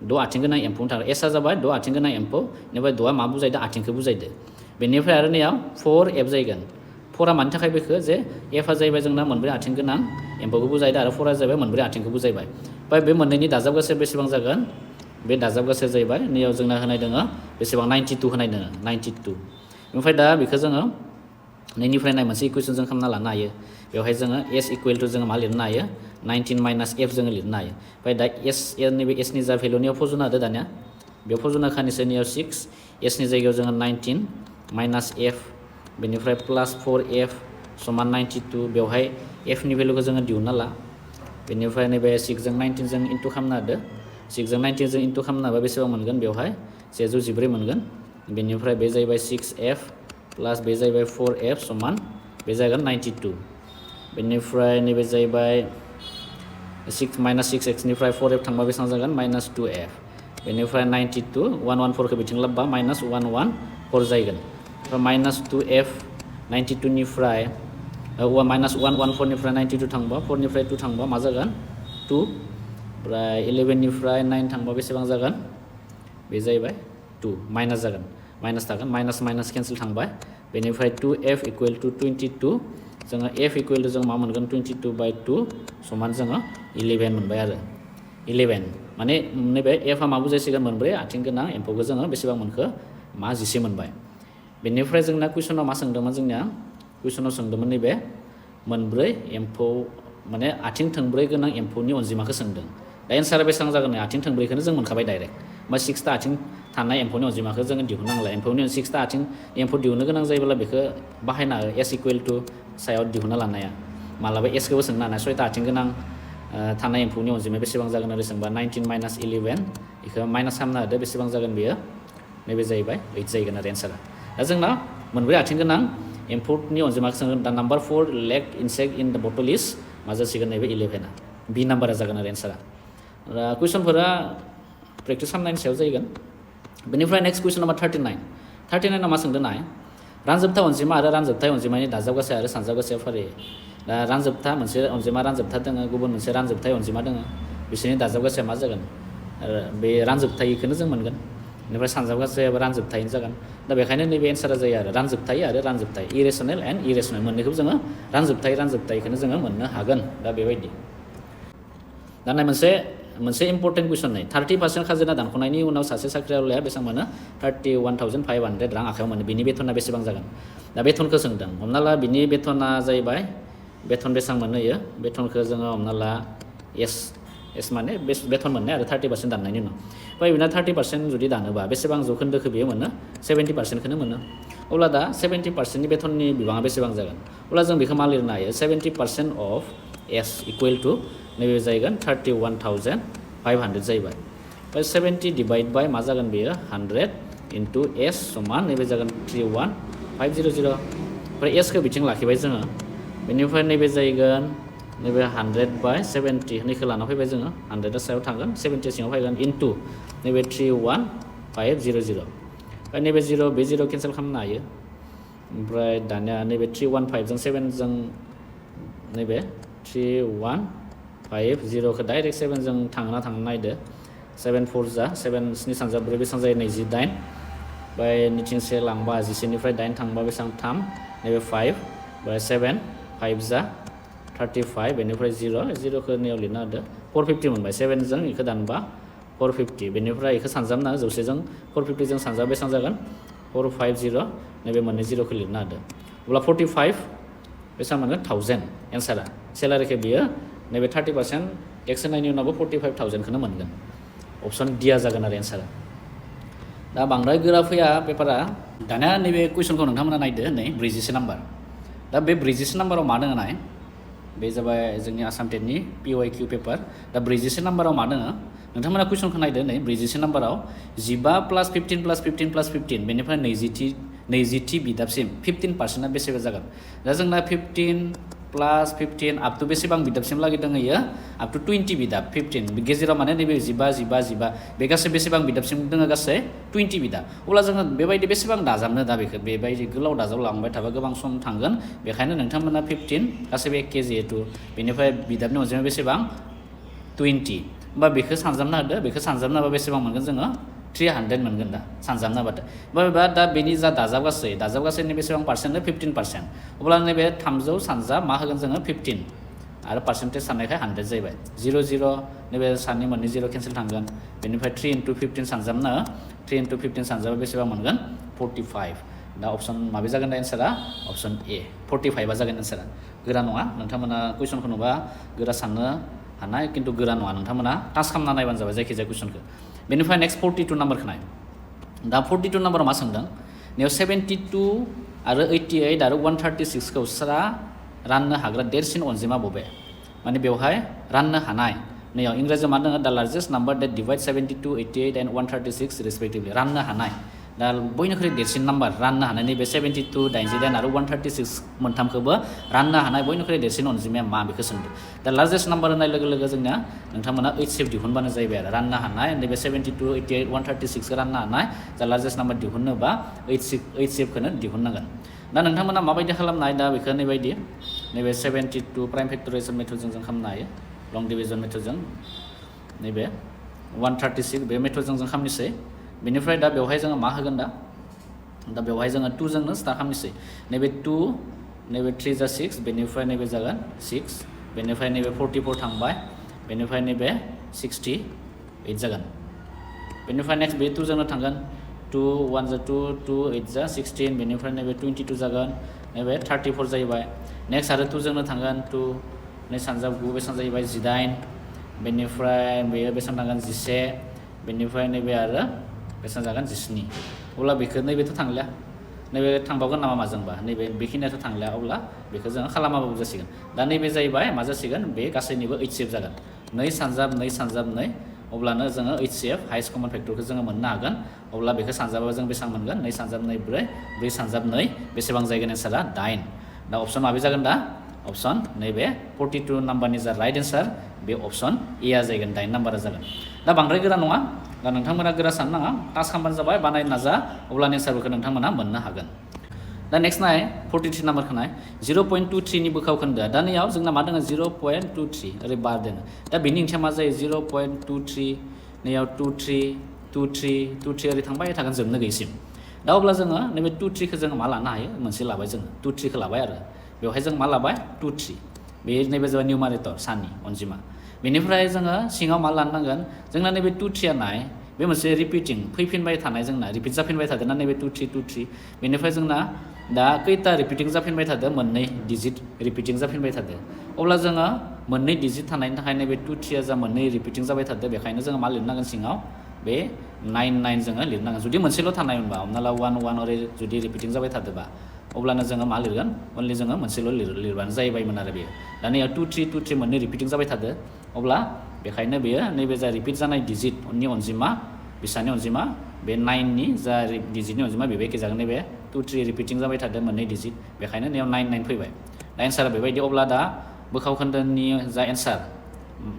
6 आथिं गोनां एम्फौनि थाखाय एसआ जाबाय 6 आथिं गोनां एम्फौ बेनिफ्राय 6आ मा बुजायदो आथिंखौ बुजायदो बेनिफ्राय आरो नैयाव 4f जाहैगोन 4आ मानि थाखाय फैखो जे एफआ जाहैबाय जोंना मोनब्रै आथिं गोनां एम्फौखौ बुजायदो आरो 4आ जाहैबाय मोनब्रै आथिंखौ बुजायबाय ओमफ्राय बे मोननैनि दाजाबगासै बेसेबां जागोन बे दाजाबगासै जाहैबाय नैयाव जोंना होनाय दङ बेसेबां 92 होनाय दङ 92 ओमफ्राय दा बेखौ जोङो नैनिफ्राय नाय मोनसे इकुवेसन जों खालामना लानो हायो बेवहाय जोङो एस इकुवेल टु जोङो मा लिरनो हायो 19 माइनास एफ जोङो लिरनो हायो ओमफ्राय दा नैबे एसनि जा भेलुनियाव फज'ना होदो दानिया बेयाव फज'ना खानिसै नैयाव 6 एसनि जायगायाव जोङो 19 माइनास एफ बेनिफ्राय प्लास 4f समान 92 बेवहाय एफनि भेलुखौ जोङो दिहुनना ला बेनिफ्राय नैबे 6जों 19जों इन्टु खालामना होदो 6जों 19जों इन्टु खालामना होबा बेसेबां मोनगोन बेवहाय 114 मोनगोन बेनिफ्राय बे जाहैबाय 6f प्लास बे जाहैबाय 4f समान बे जागोन 92 बेनिफ्राय नैबे जाहैबाय 6 माइनास 6xनिफ्राय 4f थांबा बेसेबां जागोन माइनास 2f बेनिफ्राय 92 114खौ बिथिं लाबोबा माइनास 114 जाहैगोन ओमफ्राय माइनास 2f 92निफ्राय माइनास 114निफ्राय 92 थांबा 4निफ्राय 2 थांबा मा जागोन 2 ओमफ्राय 11निफ्राय 9 थांबा बेसेबां जागोन बे जाहैबाय 2 माइनास जागोन माइनास थागोन माइनास माइनास केन्सेल थांबाय बेनिफ्राय 2f इकुवेल टु 22 जोङो f इकुवेल टु जों मा मोनगोन 22/2 समान जोङो 11 मोनबाय आरो 11 माने नैबे fआ मा बुजायसिगोन मोनब्रै आथिं गोनां एम्फौखौ जोङो बेसेबां मोनखो मा 10 मोनबाय बेनिफ्राय जोंना कुइसनाव मा सोंदोंमोन जोंनिया कुइसनाव सोंदोंमोन नैबे मोनब्रै एम्फौ माने आथिं थोंब्रै गोनां एम्फौनि अनजिमाखौ सोंदों दा एन्सारा बेसेबां जागोन आथिं थोंब्रैखौनो जों मोनखाबाय डाइरेक्ट ओमफ्राय 6टा आथिं थानाय एम्फौनि अनजिमाखौ जोङो दिहुननांला एम्फौनि 6टा आथिं एम्फौ दिहुननो गोनां जायोब्ला बेखौ बाहायनो हायो एस इकुवेल टु सायाव दिहुनना लानाया मालाबा एसखौबो सोंनो हानाय 6टा आथिं गोनां थानाय एम्फौनि अनजिमाया बेसेबां जागोन ओरै सोंबा 19 माइनास 11 बेखौ माइनास खालामना होदो बेसेबां जागोन बेयो नैबे जाहैबाय 8 जाहैगोन आरो एन्सारा दा जोंना मोनब्रै आथिं गोनां एम्फौनि अनजिमाखौ सोंगोन दा number 4 leg insect in the bottle इज मा जासिगोन नैबे 11आ बि नाम्बारा जागोन आरो एन्सारा कुइसनफोरा प्रेक्टिस खालामनायनि सायाव जाहैगोन बेनिफ्राय नेक्स्ट कुइसन नाम्बार 39 मा सोंदों नाय रानजोबथा अनजिमा आरो रानजोबथाय अनजिमानि दाजाबगासै आरो सानजाबगासै फारि दा रानजोबथा मोनसे अनजिमा रानजोबथा दङ गुबुन मोनसे रानजोबथाय अनजिमा दङ बिसोरनि दाजाबगासैया मा जागोन बे रानजोबथायखौनो जों मोनगोन बेनिफ्राय सानजाबगासैयाबो रानजोबथायैनो जागोन दा बेखायनो नैबे एन्सारा जायो आरो रानजोबथाय आरो रानजोबथाय इरेसनेल एन्ड इरेसनेल मोननैखौबो जोङो रानजोबथायखौनो जोङो मोननो हागोन दा बेबायदि दा नाय मोनसे इम्पर्टेन्ट कुइसन नै 30% खाजोना दानख'नायनि उनाव सासे साख्रिआवलाया बेसेबां मोनो 31,500 रां आखायाव मोनो बिनि बेथना बेसेबां जागोन दा बेथनखौ सोंदों हमना ला बिनि बेथना जाहैबाय बेथन बेसेबां मोनो इयो बेथनखौ जोङो हमना ला एस माने बेथन मोननाय आरो 30% दाननायनि उनाव ओमफ्राय बिना 30% जुदि दानोबा बेसेबां जौखोन्दोखौ बेयो मोनो 70%खौनो मोनो अब्ला दा 70%नि बेथननि बिबाङा बेसेबां जागोन अब्ला जों बेखौ मा लिरनो हायो 70% अफ एस इकुवेल टु नैबे जाहैगोन 31,500 जाहैबाय ओमफ्राय 70 डिभाइड बाय मा जागोन बेयो 100 इन्टु एस समान नैबे जागोन 31,500 ओमफ्राय एसखौ बिथिं लाखिबाय जोङो बेनिफ्राय नैबे जाहैगोन नैबे 100/70 नैखौ लाना फैबाय जोङो 100आ सायाव थांगोन 70 सिङाव फैगोन इन्टु नैबे 31,500 ओमफ्राय नैबे 0 बे 0 केन्सेल खालामनो हायो ओमफ्राय दानिया नैबे 315 जों 7 जों नैबे 31 5 0 खौ डाइरेक्ट 7 जों थांना नायदो 7 4 जा 7 स्नि सानजा 4 बेसेबां जायो 28 बाय निथिंसे लांबा 11 निफ्राय 8 थांबा बेसेबां 3 नैबे 5 बाय 7 5 जा 35 बेनिफ्राय 0 खौ नियाव लिरना होदो 450 मोनबाय 7 जों इखौ दानबा 450 बेनिफ्राय इखौ सानजाबना 100 जों 450 जों सानजाब बेसेबां जागोन 450 नैबे मोननै 0 खौ लिरना होदो अब्ला 45 बेसेबां मोनगोन 1000 एन्सारा सेलारिखौ बियो नैबे 30% टेक्स होनायनि उनावबो 45,000 खौनो मोनगोन अप्शन डिया जागोन आरो एन्सारा दा बांद्राय गोरा फैया पेपारा दानिया नैबे कुइसनखौ नोंथांमोना नायदो नै 40 नाम्बार दा बे 40 नाम्बाराव मा दङ नाय बे जाबाय जोंनि आसाम टेटनि PYQ पेपार दा 40 नाम्बाराव मा दङ नोंथांमोना कुइसनखौ नायदो नै 40 नाम्बाराव 15 प्लास 15 प्लास 15 प्लास 15 बेनिफ्राय 20 बिदाबसिम 15%आ बेसेबां जागोन दा जोंना 15 प्लास 15 आप टु बेसेबां बिदाबसिम लागि दङ इयो आप टु 20 बिदाब 15 गेजेराव माने नैबे 15 बे गासै बेसेबां बिदाबसिम दङ गासै 20 बिदाब अब्ला जोङो बेबायदि बेसेबां दाजाबनो दा बेखौ बेबायदि गोलाव दाजाबलांबाय थाबा गोबां सम थांगोन बेखायनो नोंथांमोना 15 गासैबो एखे जिहेतु बेनिफ्राय बिदाबनि अनजिमाया बेसेबां 20 होमबा बेखौ सानजाबना होदो बेखौ सानजाबना होबा बेसेबां मोनगोन जोङो 300 मोनगोन दा सानजाबना होबाथाय होमबा दा बेनि जा दाजाबगासै बेसेबां पार्सेन्ट 15% अब्ला नैबे 300 सानजाब मा होगोन जोङो 15 आरो पार्सेन्टेज साननायखाय 100 जाहैबाय 0 नैबे साननि मोननै 0 केन्सेल थांगोन बेनिफ्राय 3 × 15 सानजाबना 3 × 15 सानजाबा बेसेबां मोनगोन 45 दा अप्शन माबे जागोन दा एन्सारा अप्शन ए 45 जागोन एन्सारा गोरा नङा नोंथांमोना कुइसनखौ नुबा गोरा साननो हानाय खिन्थु गोरा नङा नोंथांमोना टाच खालामना नायबानो जाबाय जायखिजाया कुइसनखौ बेनिफ्राय नेक्स्ट 42 नाम्बारखौ नाय दा 42 नाम्बाराव मा सोंदों नैयाव 72 आरो 88 आरो 136 खौ सारा राननो हाग्रा देरसिन अनजिमा बबे माने बेवहाय राननो हानाय नैयाव इंराजियाव मा दङ दा largest number that divide 72 88 and 136 respectively राननो हानाय दा बयनिख्रुइ देरसिन नाम्बार राननो हानाय नैबे 72 89 आरो 136 मोनथामखौबो राननो हानाय बयनिख्रुइ देरसिन अनजिमाया मा बेखौ सोंदों दा लार्जेस्ट नाम्बार होननाय लोगो लोगो जोंना नोंथांमोना HCF दिहुनबानो जाहैबाय आरो राननो हानाय नैबे 72 88 136 खौ राननो हानाय दा लार्जेस्ट नाम्बार दिहुननोबा HCF खौनो दिहुननांगोन दा नोंथांमोना माबायदि खालामनाय दा बेखौ नैबायदि नैबे 72 प्राइम फेक्टराइजेसन मेथडजों जों खालामनो हायो लं डिभिजन मेथडजों नैबे 136 बे मेथडजों जों खालामनोसै बेनिफ्राय दा बेवहाय जोङो मा होगोन दा बेवहाय जोङो 2 जोंनो स्टार्ट खालामनोसै नैबे 2 नैबे 3 जा 6 बेनिफ्राय नैबे जागोन 6 बेनिफ्राय नैबे 44 थांबाय बेनिफ्राय नैबे 68 जागोन बेनिफ्राय नेक्स्ट बे 2 जोंनो थांगोन 2 1 जा 2 2 8 जा 16 बेनिफ्राय नैबे 22 जागोन नैबे 34 जाहैबाय नेक्स्ट आरो 2 जोंनो थांगोन 2 नै सानजाब 9 बेसेबां जाहैबाय 18 बेनिफ्राय बेयो बेसेबां थांगोन 11 बेनिफ्राय नैबे आरो बेसेबां जागोन 17 अब्ला बेखौ नैबेथ' थांलिया नैबे थांबावगोन नामा माजोंबा नैबे बेखिनियाथ' थांलिया अब्ला बेखौ जोङो खालामाबाबो जासिगोन दा नैबे जाहैबाय मा जासिगोन बे गासैनिबो HCF जागोन 2 सानजाब 2 अब्लानो जोङो HCF हाइस्ट कमन फेक्टरखौ जोङो मोननो हागोन अब्ला बेखौ सानजाबा जों बेसेबां मोनगोन 2 सानजाब 2 4 सानजाब 2 बेसेबां जाहैगोन एन्सारा 8 दा अप्शन माबे जागोन दा अप्शन नैबे 42 नाम्बारनि जा राइट एन्सार बे अप्शन ए आ जागोन 8 नाम्बारा जागोन दा बांद्राय गोरा नङा दा नोंथांमोना गोरा साननो नाङा टाच खालामबानो जाबाय बानायनो नाजा अब्लानो एन्सारफोरखौ नोंथांमोना मोननो हागोन दा नेक्स्ट नाय 43 नाम्बारखौ नाय 0.23 नि बोखाव खोन्दोआ दा नैयाव जोंना मा दङ 0.23 ओरै बार दङ दा बेनि ओंथिया मा जायो 0.23 नैयाव 23 ओरै थांबाय थागोन जोबनो गैसिम दा अब्ला जोङो नैबे 23 खौ जोङो मा लानो हायो मोनसे लाबाय जोङो 23 खौ लाबाय आरो बेवहाय जों मा लाबाय 23 बे नैबे जाबाय निउमारेटर साननि अनजिमा बेनिफ्राय जोङो सिङाव मा लानो नांगोन जोंना नैबे 23 नाय बे मोनसे रिपिटिं फैफिनबाय थानाय जोंना रिपिट जाफिनबाय थादों ना नैबे 23 बेनिफ्राय जोंना दा खैथा रिपिटिं जाफिनबाय थादों मोननै डिजिट रिपिटिं जाफिनबाय थादों अब्ला जोङो मोननै डिजिट थानायनि थाखाय नैबे 23 जा मोननै रिपिटिं जाबाय थादों बेखायनो जोङो मा लिरनांगोन सिङाव बे 99 जोङो लिरनांगोन जुदि मोनसेल' थानाय मोनबा हमना ला 11 ओरै जुदि रिपिटिं जाबाय थादोंबा अब्लानो जोङो मा लिरगोन अनलि जोङो मोनसेल' लिरबानो जाहैबायमोन आरो बेयो दानिया 23 मोननै रिपिटिं जाबाय थादों अब्ला बेखायनो बेयो नैबे जा रिपिट जानाय डिजिटनि अनजिमा बिसानि अनजिमा बे 9 नि जा डिजिटनि अनजिमा बेबो एखे जागोन नैबे 23 रिपिटिं जाबाय थादों मोननै डिजिट बेखायनो नैयाव 99 फैबाय दा एन्सारा बेबायदि अब्ला दा बोखाव खोन्दोनि जा एन्सार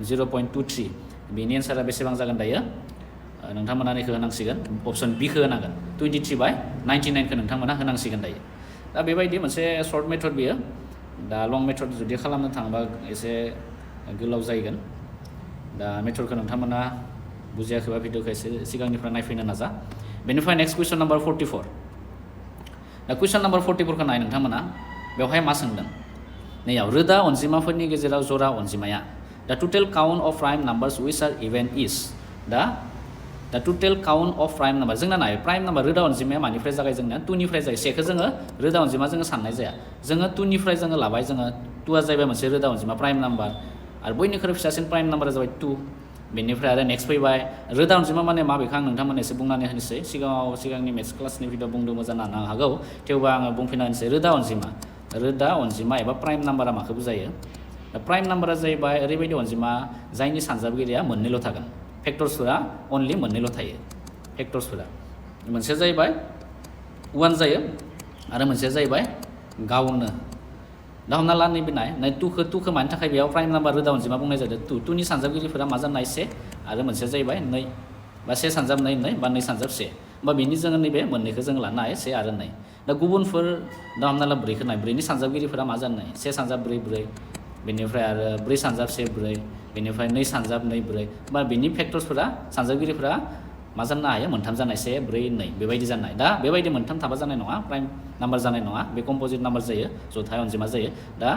0.23 बेनि एन्सारा बेसेबां जागोन दायो नोंथांमोना नैखौ होनांसिगोन अप्शन बि खौ होनांगोन 23/99 खौ नोंथांमोना होनांसिगोन दायो दा बेबायदि मोनसे सर्ट मेथड बियो दा लं मेथड जुदि खालामनो थाङोबा एसे गोलाव जागोन दा मेथडखौ नोंथांमोना बुजियाखैबा भिडिअखौ एसे सिगांनिफ्राय नायफैनो नाजा बेनिफ्राय नेक्स्ट कुइसन नाम्बार 44 दा कुइसन नाम्बार 44 खौ नाय नोंथांमोना बेवहाय मा सोंदों नैयाव रोदा अनजिमाफोरनि गेजेराव जरा अनजिमाया दा total count of prime numbers which are even is the total count of prime number जोंना नाय प्राइम नाम्बार रोदा अनजिमाया मानिफ्राय जागाय जोंना 2 निफ्राय जायो 1 खौ जोङो रोदा अनजिमा जोङो साननाय जाया जोङो 2 निफ्राय जोङो लाबाय जोङो 2 आ जाहैबाय मोनसे रोदा अनजिमा प्राइम नाम्बार आरो बयनिख्रुइ फिसासिन प्राइम नाम्बारा जाबाय 2 बेनिफ्राय आरो नेक्स्ट फैबाय रोदा अनजिमा माने मा बेखौ आं नोंथांमोननो एसे बुंनानै होनोसै सिगांनि मेथ्स क्लासनि भिडिअ बुंदोंमोन जानो हागौ थेवबो आङो बुंफिनना होनोसै रोदा अनजिमा एबा प्राइम नाम्बारा माखौ बुजायो दा प्राइम नाम्बारा जाहैबाय ओरैबायदि अनजिमा जायनि सानजाबगिरिया मोननैल' थागोन फेक्टर्सफोरा अनलि मोननैल' थायो फेक्टर्सफोरा मोनसेया जाहैबाय 1 जायो आरो मोनसेया जाहैबाय गावनो दा हमना ला नैबे नाय 2खौ मानि थाखाय बेयाव प्राइम नाम्बार रोदा अनजिमा बुंनाय जादों 2 नि सानजाबगिरिफोरा मा जानाय 1 आरो मोनसेया जाहैबाय 2 बा 1 सानजाब 2 बा 2 सानजाब 1 होमबा बेनि जोङो नैबे मोननैखौ जों लानो हायो 1 आरो 2 दा गुबुनफोर दा हमना ला 4खौ नाय 4 नि सानजाबगिरिफोरा मा जानाय 1 सानजाब 4 बेनिफ्राय आरो 4 सानजाब 1 4 बेनिफ्राय 2 सानजाब 2 4 बा बेनि फेक्टर्सफोरा सानजाबगिरिफोरा मा जानो हायो मोनथाम जानाय 1 4 2 बेबायदि जानाय दा बेबायदि मोनथाम थाबा जानाय नङा प्राइम नाम्बार जानाय नङा बे कम्पोजिट नाम्बार जायो जथाय अनजिमा जायो दा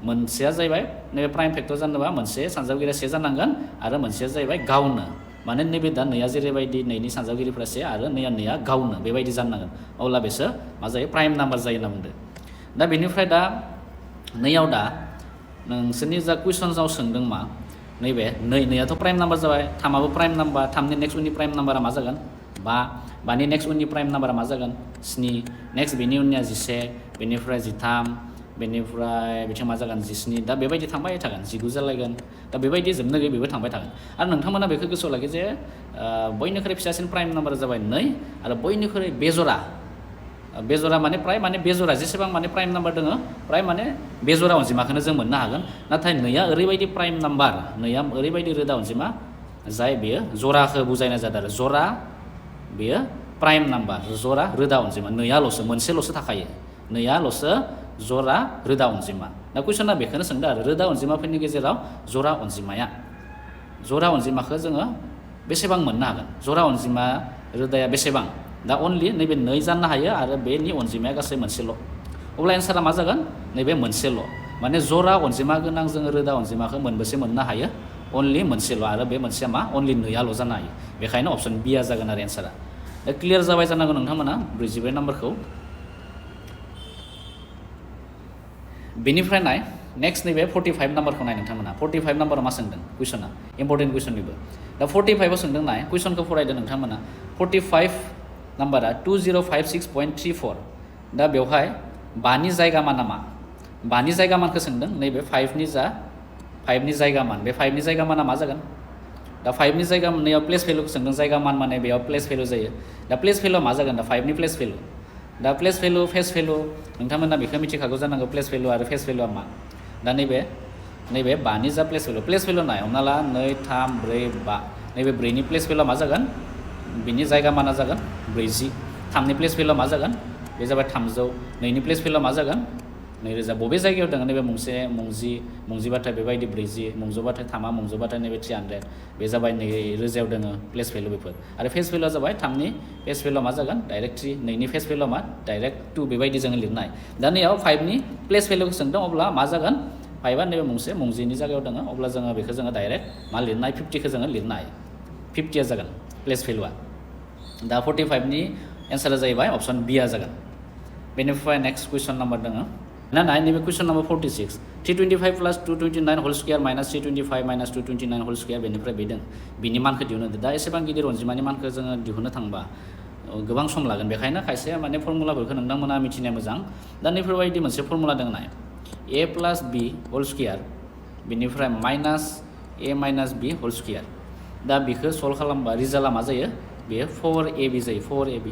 मोनसेया जाहैबाय नैबे प्राइम फेक्टर जानोबा मोनसे सानजाबगिरिया 1 जानांगोन आरो मोनसेया जाहैबाय गावनो माने नैबे दा 2आ जेरैबायदि 2 नि सानजाबगिरिफोरा 1 आरो 2आ गावनो बेबायदि जानांगोन अब्ला बेसोर मा जायो प्राइम नाम्बार जायो होनना बुंदों दा बेनिफ्राय दा 2आव दा नोंसोरनि जा कुइसन्सआव सोंदों मा नैबे 2आथ' प्राइम नाम्बार जाबाय 3आबो प्राइम नाम्बार 3नि नेक्स्ट उननि प्राइम नाम्बारा मा जागोन 5नि नेक्स्ट उननि प्राइम नाम्बारा मा जागोन 7 नेक्स्ट बेनि उननिया 11 बेनिफ्राय 13 बेनिफ्राय बिथिं मा जागोन 17 दा बेबायदि थांबाय थागोन 19 जालायगोन दा बेबायदि जोबनो गैयै बेबो थांबाय थागोन आरो नोंथांमोना बेखौ गोसोआव लाखि जे बयनिख्रुइ फिसासिन प्राइम नाम्बारा जाबाय 2 आरो बयनिख्रुइ बेजरा माने प्राइम माने बेजरा जेसेबां माने प्राइम नाम्बार दङ प्राइम माने बेजरा अनजिमाखौनो जों मोननो हागोन नाथाय 2आ ओरैबायदि प्राइम नाम्बार 2आ ओरैबायदि रोदा अनजिमा जाय बेयो जराखौ बुजायनाय जादों आरो जरा बेयो प्राइम नाम्बार जरा रोदा अनजिमा 2आल'सो मोनसेल'सो थाखायो 2आल'सो जरा रोदा अनजिमा दा कुइसना बेखौनो सोंदों आरो रोदा अनजिमाफोरनि गेजेराव जरा अनजिमाखौ जोङो बेसेबां मोननो हागोन जरा अनजिमा रोदाया बेसेबां दा अनलि नैबे 2 जानो हायो आरो बेनि अनजिमाया गासै मोनसेल' अब्ला एन्सारा मा जागोन नैबे मोनसेल' माने जरा अनजिमा गोनां जोङो रोदा अनजिमाखौ मोनबेसे मोननो हायो अनलि मोनसेल' आरो बे मोनसेया मा अनलि 2आल' जानो हायो बेखायनो अपसन बिआ जागोन आरो एन्सारा दा क्लियार जाबाय जानांगौ नोंथांमोना 42 नाम्बारखौ बेनिफ्राय नाय नेक्स्ट नैबे 45 नाम्बारखौ नाय नोंथांमोना 45 नाम्बाराव मा सोंदों कुइसना इम्पर्टेन्ट कुइसननिबो दा 45आव सोंदों नाय कुइसनखौ फरायदो नोंथांमोना 45 नाम्बारा 2056.34 दा बेवहाय 5नि जायगा माना मा 5नि जायगा मानखौ सोंदों नैबे 5नि जायगा मान बे 5नि जायगा माना मा जागोन दा 5नि जायगा नैयाव प्लेस भेलुखौ सोंदों जायगा मान माने बेयाव प्लेस भेलु जायो दा प्लेस भेलुआ मा जागोन दा 5नि प्लेस भेलु दा प्लेस भेलु फेस भेलु नोंथांमोना बेखौ मिथिखागौ जानांगौ प्लेस भेलु आरो फेस भेलुआ मा दा नैबे 5नि जा प्लेस भेलु नाय हमना ला 2 3 4 5 नैबे 4नि प्लेस भेलुआ मा जागोन बिनि जायगा माना जागोन 40 3नि प्लेस भेलुआ मा जागोन बे जाबाय 300 2नि प्लेस भेलुआ मा जागोन 2000 बबे जायगायाव दङ नैबे मुंजिबाथाय बेबायदि 40 मुंजोबाथाय 3 मुंजोबाथाय नैबे 300 बे जाबाय 2000 दङ प्लेस भेलु बेफोर आरो फेस भेलुआ जाबाय 3नि फेस भेलुआ मा जागोन डाइरेक्ट 3 2नि फेस भेलुआ मा डाइरेक्ट 2 बेबायदि जोङो लिरनाय दा नैयाव 5नि प्लेस भेलुखौ सोंदों अब्ला मा जागोन 5आ नैबे मुंजिनि जायगायाव दङ अब्ला जोङो बेखौ जोङो डाइरेक्ट मा लिरनाय 50खौ जोङो लिरनाय 50आ जागोन प्लेस भेलुआ दा 45नि एन्सारा जाहैबाय अपसन बिआ जागोन बेनिफ्राय नेक्स्ट कुइसन नाम्बार दङ ना नैबे question number 46 325 plus 229 whole square minus 325 minus 229 whole square बेनिफ्राय बेदों बिनि मानखौ दिहुननो दा एसेबां गिदिर अनजिमानि मानखौ जोङो दिहुननो थांबा गोबां सम लागोन बेखायनो खायसे माने फर्मुलाफोरखौ नोंथांमोना मिथिनाया मोजां दा नैफोरबायदि मोनसे फर्मुला दङ नाय a plus b whole square बेनिफ्राय minus a minus b whole square दा बेखौ सल्भ खालामबा रिजाल्टआ मा जायो बेयो 4ab जायो 4ab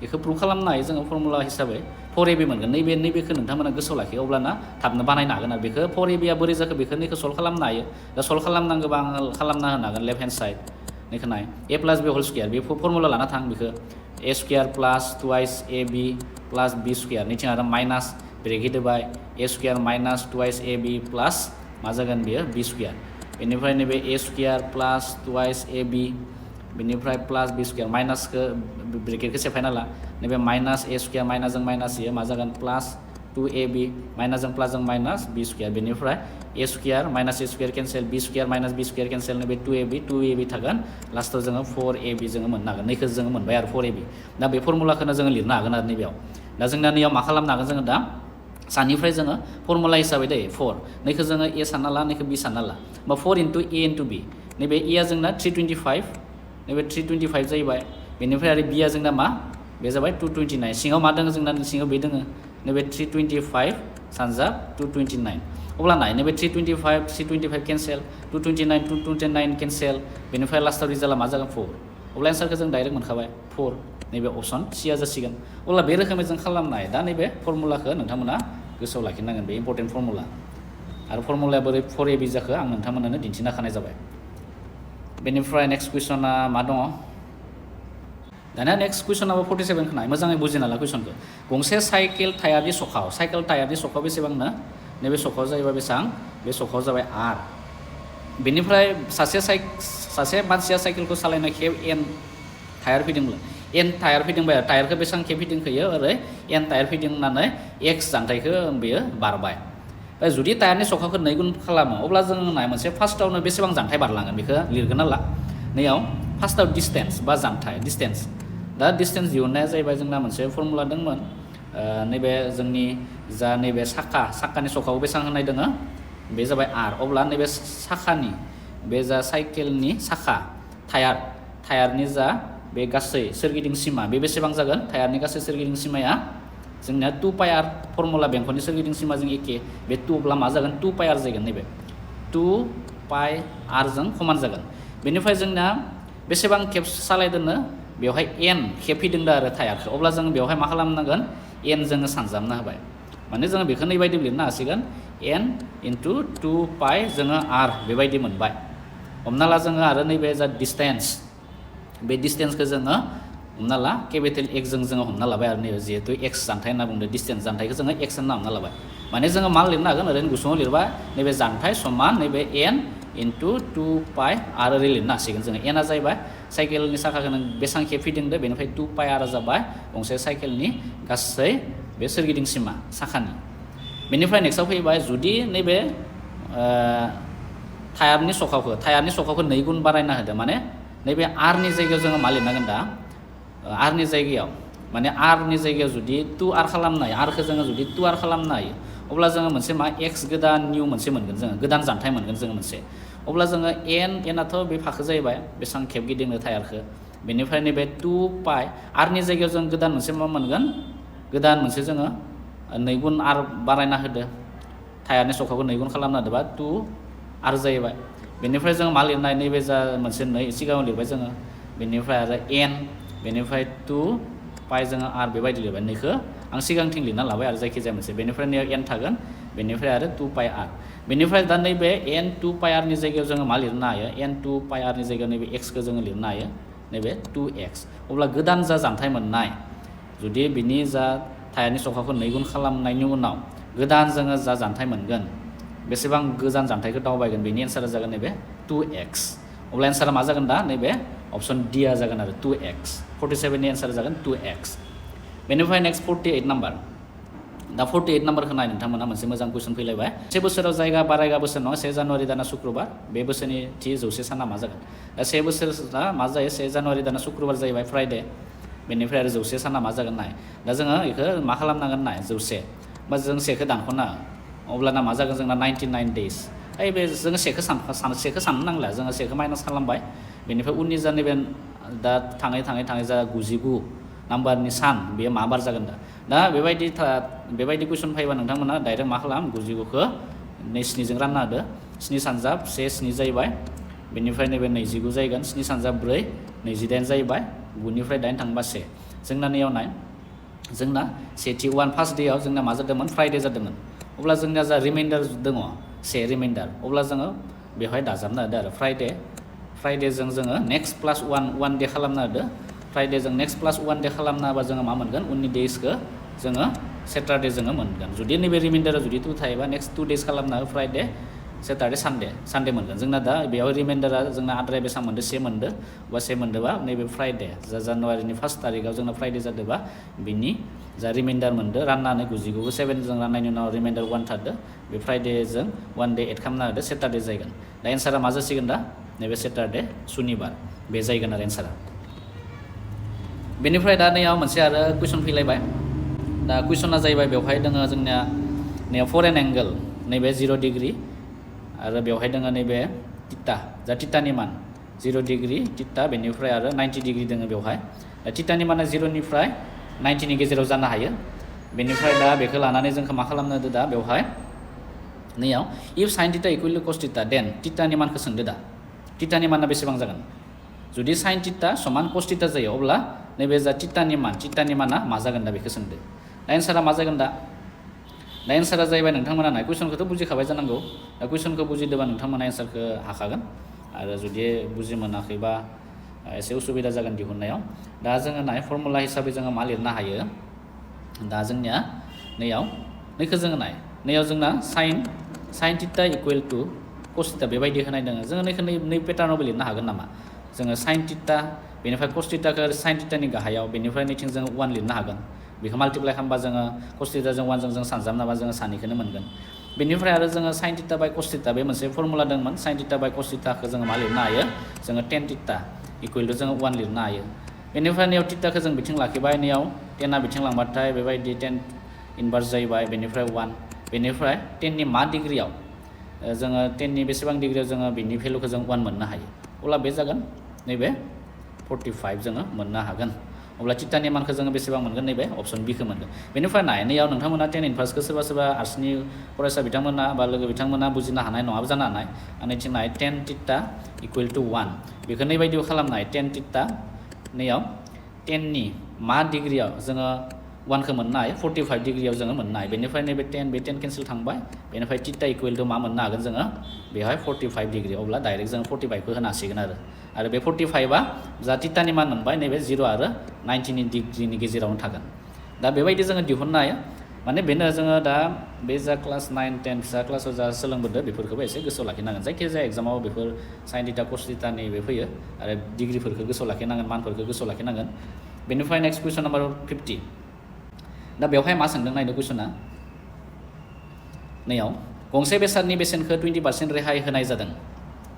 बेखौ प्रुभ खालामनो हायो जोङो फर्मुला हिसाबै 4ab मोनगोन नैबेखौ नोंथांमोना गोसोआव लाखियो अब्लाना थाबनो बानायनो हागोन आरो बेखौ 4abआ बोरै जाखो बेखौ नैखौ सल्भ खालामनो हायो दा सल्भ खालामनांगौबा आं खालामना होनो हागोन लेफ्ट हेन्ड साइड नैखौ नाय a plus b whole square बे फर्मुला लाना थां बेखौ a square plus 2 ab plus b square नैथिं आरो माइनास ब्रेकेट होबाय a square minus 2 ab plus मा जागोन बेयो b स्क्वायर बेनिफ्राय नैबे a square plus twice ab बेनिफ्राय प्लास b स्क्वायर माइनासखौ ब्रेकेटखौ सेफायना ला नैबे माइनास a स्क्वायर माइनासजों माइनास इयो मा जागोन प्लास 2ab माइनासजों प्लासजों माइनास b स्क्वायर बेनिफ्राय a square minus a square cancel b square minus b square cancel नैबे 2ab थागोन लास्टआव जोङो 4ab जोङो मोननो हागोन नैखौ जोङो मोनबाय आरो 4ab दा बे फर्मुलाखौनो जोङो लिरनो हागोन आरो नैबेयाव दा जोंना नैयाव मा खालामनो हागोन जोङो दा सानिफ्राय जोङो फर्मुला हिसाबै दै 4 नैखौ जोङो a सानना ला नैखौ b सानना ला बा 4 into a into b नैबे a आ जोंना 325 नैबे 325 जाहैबाय बेनिफ्राय आरो b आ जोंना मा बे जाबाय 229 सिङाव मा दङ जोंना सिङाव बे दङ नैबे 325 सानजाब 229 अब्ला नाय नैबे 325 कैंसेल 229 कैंसेल बेनिफ्राय लास्टआव रिजाल्टआ मा जागोन 4 अब्ला एन्सारखौ जों डाइरेक्ट मोनखाबाय 4 नैबे अपसन सिया जासिगोन अब्ला बे रोखोमै जों खालामनाय दा नैबे फर्मुलाखौ नोंथांमोना गोसोआव लाखिनांगोन बे इम्पर्टेन्ट फर्मुला आरो फर्मुलाया बोरै 4ab जाखो आं नोंथांमोननो दिन्थिना खानाय जाबाय बेनिफ्राय नेक्स्ट कुइसना मा दङ दानिया नेक्स्ट कुइसनाबो 47 खोनाय मोजाङै बुजिना ला कुइसनखौ गंसे साइकेल टायारनि सखाव बेसेबांनो नैबे सखाव जायोबा बेसेबां बे सखाव जाबाय r बेनिफ्राय सासे मानसिया साइकेलखौ सालायनाय खेब n टायार फिदिंब्ला n टायार फिदिंबाय टायारखौ बेसेबां खेब फिदिंखोयो ओरै n टायार फिदिंनानै x जानथायखौ बेयो बारबाय जुदि टायारनि सखाखौ 2 गुन खालामो अब्ला जों नाय मोनसे फार्स्टआवनो बेसेबां जानथाय बारलांगोन बेखौ लिरगोन नाला नैयाव फार्स्टआव डिस्टेन्स बा जानथाय डिस्टेन्स दा डिस्टेन्स दिहुननाया जाहैबाय जोंना मोनसे फर्मुला दंमोन नैबे जोंनि जा नैबे साखानि सखाखौ बेसेबां होनाय दङ बे जाबाय r अब्ला नैबे साखानि बे जा साइकेलनि साखा टायारनि जा बे गासै सोरगिदिं सिमा बे बेसेबां जागोन टायारनि गासै सोरगिदिं सिमाया जोंनिया 2 पाइ r फर्मुला बेंखननि सोरगिदिं सिमाजों एखे बे 2 अब्ला मा जागोन 2 पाइ r जागोन नैबे 2 पाइ r जों समान जागोन बेनिफ्राय जोंना बेसेबां खेब सालायदोंनो बेवहाय n खेब फैदोंदा आरो टायारखौ अब्ला जों बेवहाय मा खालामनांगोन n जोङो सानजाबना होबाय माने जोङो बेखौ नैबायदि लिरनो हासिगोन n into 2 पाइ जोङो r बेबायदि मोनबाय हमना ला जोङो आरो नैबे जा डिस्टेन्स बे डिस्टेन्सखौ जोङो हमना ला केपिटेल x जोङो हमना लाबाय आरो नैबे जिहेतु x जानथाय होनना बुंदों डिस्टेन्स जानथायखौ जोङो x होनना हमना लाबाय माने जोङो मा लिरनो हागोन ओरैनो गुसुङाव लिरबा नैबे जानथाय समान नैबे n into 2 पाइ r ओरै लिरनो हासिगोन जोङो n आ जाहैबाय साइकेलनि साखाखौ नों बेसेबां खेब फिदिंदो बेनिफ्राय 2 पाइ r जाबाय गंसे साइकेलनि गासै बे सोरगिदिं सिमा साखानि बेनिफ्राय नेक्स्टआव फैबाय जुदि नैबे टायारनि सखाखौ 2 गुन बारायना होदो माने नैबे r नि जायगायाव जोङो मा लिरनांगोन दा r नि जायगायाव माने r नि जायगायाव जुदि 2r खालामनाय r खौ जोङो जुदि 2r खालामनो हायो अब्ला जोङो मोनसे मा x गोदान निउ मोनसे मोनगोन जोङो गोदान जानथाय मोनगोन जोङो मोनसे अब्ला जोङो n आथ' बे फाखो जाहैबाय बेसेबां खेब गिदिंनो टायारखौ बेनिफ्राय नैबे 2 पाइ r नि जायगायाव जों गोदान मोनसे मा मोनगोन गोदान मोनसे जोङो 2 गुन r बारायना होदो टायारनि सखाखौ 2 गुन खालामना होदोबा 2r जाहैबाय बेनिफ्राय जों मा लिरनाय नैबे जा मोनसे 2 सिगाङाव लिरबाय जोङो बेनिफ्राय आरो n बेनिफ्राय 2 पाइ जोङो r बेबायदि लिरबाय नैखौ आं सिगांथिं लिरना लाबाय आरो जायखिजाया मोनसे बेनिफ्राय नैयाव n थागोन बेनिफ्राय आरो 2 पाइ r बेनिफ्राय दा नैबे n 2 पाइ r नि जायगायाव जोङो मा लिरनो हायो n 2 पाइ r नि जायगायाव नैबे x खौ जोङो लिरनो हायो नैबे 2x अब्ला गोदान जा जानथाय मोननाय जुदि बिनि जा टायारनि सखाखौ 2 गुन खालामनायनि उनाव गोदान जोङो जा जानथाय मोनगोन बेसेबां गोजान जानथायखौ दावबायगोन बेनि एन्सारा जागोन नैबे 2x अब्ला एन्सारा मा जागोन दा नैबे अपसन d आ जागोन आरो 2x 47 नि एन्सारा जागोन 2x बेनिफ्राय नेक्स्ट 48 नाम्बार दा 48 नाम्बारखौ नाय नोंथांमोना मोनसे मोजां कुइसन फैलायबाय से बोसोराव जायगा बारायगा बोसोर नङा 1 जानुवारि दाना शुक्रबार बे बोसोरनि थि जौसे साना मा जागोन दा 1 बोसोरा मा जायो 1 जानुवारि दाना शुक्रबार जाहैबाय फ्राइडे बेनिफ्राय आरो जौसे साना मा जागोन नाय दा जोङो बेखौ मा खालामनांगोन नाय जौसे बा जों 1खौ दानख'ना अब्लाना मा जागोन जोंना 99 डेज बे जोङो 1खौ साननो नांला जोङो 1खौ माइनास खालामबाय बेनिफ्राय उननि जा नैबे दा थाङै जा 99 नाम्बारनि सान बेयो मा बार जागोन दा बेबायदि कुइसन फैबा नोंथांमोना डाइरेक्ट मा खालाम 99खौ 7 जों रानना होदो 7 सानजाब 1 7 जाहैबाय बेनिफ्राय नैबे 29 जाहैगोन 7 सानजाब 4 28 जाहैबाय 9 निफ्राय 8 थांबा 1 जोंना नैयाव नाय जोंना सेथि 1 फार्स्ट डेआव जोंना मा जादोंमोन फ्राइडे जादोंमोन अब्ला जोंना जा रिमाइन्डार दङ 1 रिमाइन्डार अब्ला जोङो बेवहाय दाजाबना होदो आरो फ्राइडेजों जोङो नेक्स्ट प्लास 1 डे खालामना होदो फ्राइडेजों नेक्स्ट प्लास 1 डे खालामना होबा जोङो मा मोनगोन उननि डेजखौ जोङो सेटारडे जोङो मोनगोन जुदि नैबे रिमाइन्डारा जुदि 2 थायोबा नेक्स्ट 2 डेज खालामना हो फ्राइडे सेटारडे सानडे मोनगोन जोंना दा बेयाव रिमाइन्डारा जोंना आद्राया बेसेबां मोनदो 1 मोनदो बा 1 मोनदोबा नैबे फ्राइडे जा जानुवारिनि 1 तारिखआव जोंना फ्राइडे जादोबा बिनि जा रिमाइन्डार मोनदो राननानै 99 7 जों राननायनि उनाव रिमाइन्डार 1 थादो बे फ्राइडेजों 1 डे एड खालामना होदो सेटारडे जागोन दा एन्सारा मा जासिगोन दा नैबे सेटारडे सुनिबार बे जायगोन आरो एन्सारा बेनिफ्राय दा नैयाव मोनसे आरो कुइसन फैलायबाय दा कुइसना जाहैबाय बेवहाय दोङो जोंनिया नैयाव फरेन एंगल नैबे 0 डिग्री आरो बेवहाय दोङो नैबे टिटा जा टिटानि मान 0 डिग्री टिटा बेनिफ्राय आरो 90 डिग्री दोङो बेवहाय दा टिटानि माना 0 निफ्राय 90 नि गेजेराव जानो हायो बेनिफ्राय दा बेखौ लानानै जोंखौ मा खालामनो होदो दा बेवहाय नैयाव if sin theta equal to cos theta then टिटानि मानखौ सोंदो दा टिटानि माना बेसेबां जागोन जुदि sin थीटा समान cos थीटा जायो अब्ला नैबे जा टिटानि माना मा जागोन दा बेखौ सोंदो दा एन्सारा मा जागोन दा एन्सारा जाहैबाय नोंथांमोना नाय कुइसनखौथ' बुजिखाबाय जानांगौ दा कुइसनखौ बुजिदोंबा नोंथांमोना एन्सारखौ हाखागोन आरो जुदि बुजि मोनाखैबा एसे उसुबिदा जागोन दिहुननायाव दा जोङो नाय फर्मुला हिसाबै जोङो मा लिरनो हायो दा जोंनिया नैयाव नैखौ जोङो नाय नैयाव जोंना sin theta equal to cos theta बेबायदि होनाय दङ जोङो नैखौ नै पेटार्नावबो लिरनो हागोन नामा जोङो sin थीटा बेनिफ्राय cos थीटाखौ sin थीटानि गाहायाव बेनिफ्राय नैथिं जोङो 1 लिरनो हागोन बेखौ माल्टिप्लाइ खालामबा जोङो cos थीटाजों 1 जों सानजाबनाबा जोङो सानैखौनो मोनगोन बेनिफ्राय आरो जोङो sin theta by cos theta बे मोनसे फर्मुला दंमोन sin थीटा बाय cos थीटाखौ जोङो मा लिरनो हायो जोङो tan थीटा इक्वल टू जोङो 1 लिरनो हायो बेनिफ्राय नैयाव थीटाखौ जों बिथिं लाखिबाय नैयाव टेनआ बिथिं लांबाथाय बेबायदि tan इनभार्स जाहैबाय बेनिफ्राय 1 बेनिफ्राय 10 नि मा डिग्रीयाव जोङो 10 नि बेसेबां डिग्रीयाव जोङो बिनि भेलुखौ जों 1 मोननो हायो अब्ला बे जागोन नैबे 45 जोङो मोननो हागोन अब्ला थीटानि मानखौ जोङो बेसेबां मोनगोन नैबे अप्शन बि खौ मोनगोन बेनिफ्राय नायनायाव नोंथांमोना tan इनभार्सखौ सोरबा आर्ट्सनि फरायसा बिथांमोना बा लोगो बिथांमोना बुजिनो हानाय नङाबो जानो हानाय आंनिथिं नाय tan थीटा इक्वल टू 1 बेखौ नैबायदियाव खालामनाय tan थीटा नैयाव 10 नि मा डिग्रीयाव जोङो 1 खौ मोननो हायो 45 डिग्रीयाव जोङो मोननो हायो बेनिफ्राय नैबे 10 बे 10 केन्सेल थांबाय बेनिफ्राय थीटा इक्वल टू मा मोननो हागोन जोङो बेवहाय 45 डिग्री अब्ला डाइरेक्ट जों 45 खौ होनो हासिगोन आरो बे 45आ जा थीटानि मान मोनबाय नैबे 0 आरो 90 डिग्रीनि गेजेरावनो थागोन दा बेबायदि जोङो दिहुननो हायो माने बेनो जोङो दा बे जा क्लास 9 10 फिसा क्लासाव जा सोलोंबोदो बेफोरखौबो एसे गोसोआव लाखिनांगोन जायखिजाया एग्जामाव बेफोर sin थीटा cos थीटानि बे फैयो आरो डिग्रीफोरखौ गोसोआव लाखिनांगोन मानफोरखौ गोसोआव लाखिनांगोन बेनिफ्राय नेक्स्ट कुइसन नम्बर 50 दा बेवहाय मा सोंदों नायदो कुइसना नैयाव गंसे बेसादनि बेसेनखौ 20% रेहाय होनाय जादों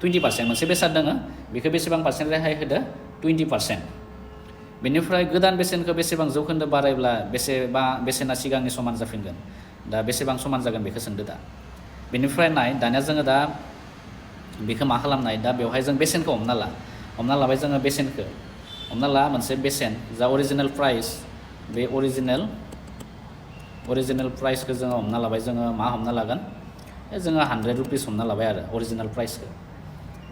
20% मोनसे बेसाद दङ बेखौ बेसेबां पार्सेन्ट रेहाय होदो 20% बेनिफ्राय गोदान बेसेनखौ बेसेबां जौखोन्दो बारायब्ला बेसेना सिगांनि समान जाफिनगोन दा बेसेबां समान जागोन बेखौ सोंदो दा बेनिफ्राय नाय दानिया जोङो दा बेखौ मा खालामनाय दा बेवहाय जों बेसेनखौ हमना लाबाय जोङो बेसेनखौ हमना ला मोनसे बेसेन जा अरिजिनेल प्राइस बे अरिजिनेल प्राइसखौ जोङो हमना लाबाय जोङो मा हमना लागोन जोङो 100 रुपिस हमना लाबाय आरो अरिजिनेल प्राइसखौ